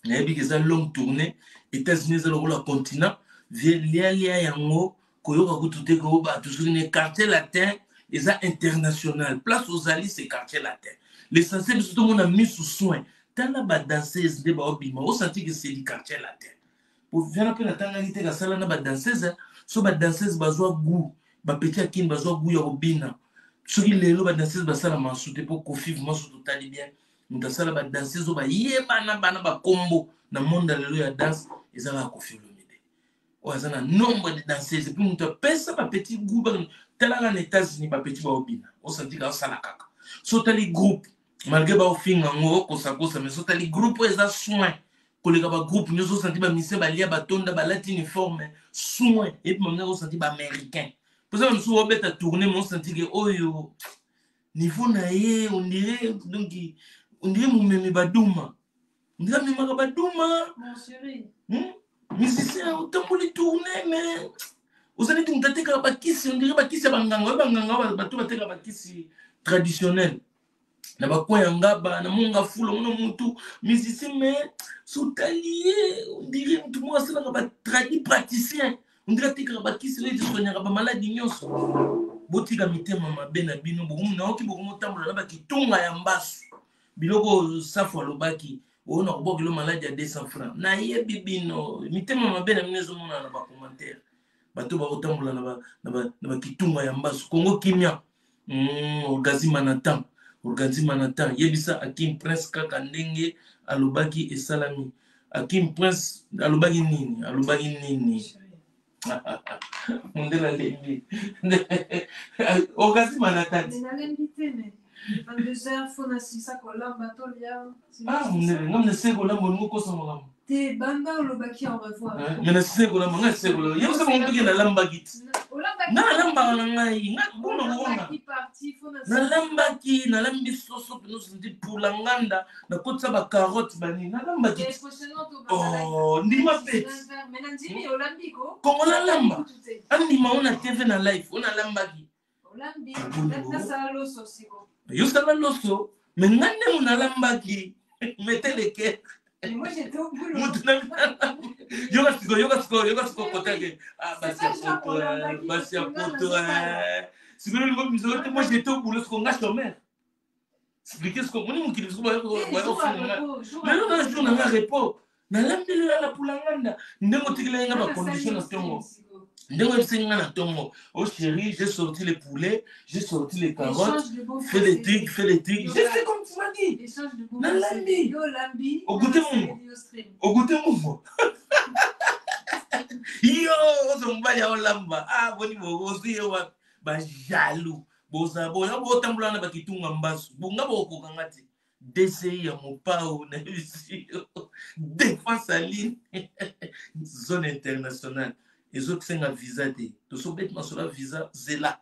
nayebi ke eza longue tournée États-Unis eza lokola continent vie lialia yango koyoka kutu te ko bato soki ne quartier latin eza international place ozali c'est quartier latin l'essentiel biso tomona misu soin tala badanseuse nde baobima osanti ke c'est du quartier latin viana mpe natangaki te kasala na badanseuse so badanseuse bazwa goût bapeti ya kini bazwa goût ya kobina soki lelo badanseuse basala masu te mpo Koffi vraiment so totali bien moto asala badanseuse oyo bayebana bana bakombo na monde ya lelo ya danse eza kaka Koffi Olomide oyo aza na nombre de danseuses et puis moto apesa bapetit goût talaka na États-Unis bapetit baobina osanti kaka osala kaka so otali groupe malgré baofinga yango okosakosa mais so otali groupe oyo eza soin koleka bagroupe nyonso osanti bamisien balia batonda balati uniforme soin epi mamina osanti baaméricain mpoza mosusu obeta tourne mo osanti ke oyo niveau na ye on dirait donc on dirait momemi baduma on dirait amemaka baduma. Mon chéri. Musicien otamboli tourne mais oza neti moto atekaka bakisi on dirait bakisi ya banganga oyo banganga bato batekaka bakisi traditionnel na bacoin ya ngaba na monga fula omona motu musicien mais sotali ye on dirait motu moko asalaka batradi praticien on dirait atekaka bakisi oyo esoignaka bamaladi nyonso. Botika mitema mabe na bino naoki bokomotambola na bakitunga ya mbasu biloko safu alobaki oyo na kobwakelo maladi ya 200 francs nayebi bino mitema mabe na bino ezomonana na bacommentaire bato bakotambola na bakitunga ya mbasu. Kongo kimia Orgazi Manatan Orgazi Manatan yebisa Akim Prince kaka ndenge alobaki esalami. Akim Prince alobaki nini alobaki nini mondele alembi Orgazi Manatan. Nalembi te mais 22h fo nasisa kolamba tolia. Ah mondele ngam na se kolamba olingi okosa makambo. Te banda olobaki au revoir. Mais na se kolamba ngai se kolamba yebisa bango mpe nalambaki ti nga nalambaka na ngai nga bona kowanga nalambaki nalambi soso mpe nyonso ndi pula nganda nakotisa bacarotte banini nalambaki. Ndima mpe kongo nalamba andima o na TV na live o nalambaki yo sala loso me nga nde mo nalambaki meteleke. Moi, j'étais au boulot. Yoka sikoyo yoka sikoyo yoka sikoyo kotake basi ya poto basi ya poto sikoyo olingo biso te. Moi, j'étais au boulot sikoyo nga chômeur expliquer sikoyo moni mokili sikoyo bayofinga lelo na jour na nga repos nalambi lela pula nganda ndenge otikeli nga bacondition na ntongo ndenge oyebisaki nga na ntongo oh chéri, j'ai sorti les poulets, j'ai sorti les carottes, fais les trucs, fais les trucs, j'ai fait comme tu m'as dit. Nalambi ogoûte mongo ogoûte mongo. Yo ozo mobali ya olamba, ah boni bozwi ye wapi? Ba jaloux boza boya botambola na bakitunga mbasu bonga bokoka nga te. DCI ya Mopao nayebisi yo, défense à ligne, zone internationale ezosenga visa te. Tosobeti masolo ya visa, zela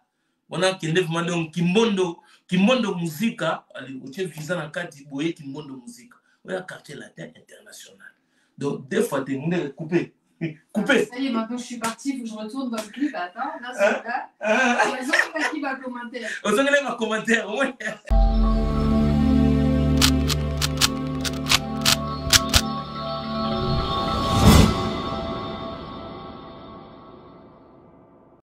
wana kende vraiment. Donc Kimbondo, Kimbondo Muzika, otie visa na kati boye, Kimbondo Muzika oya Quartier Latin international. Donc deux fois te ndenge coupé coupé. Ça y est, maintenant je suis partie, faut que je retourne dans le clip. Attends, là, c'est là. Ozongela ba commentaire. Ozongela ba commentaire.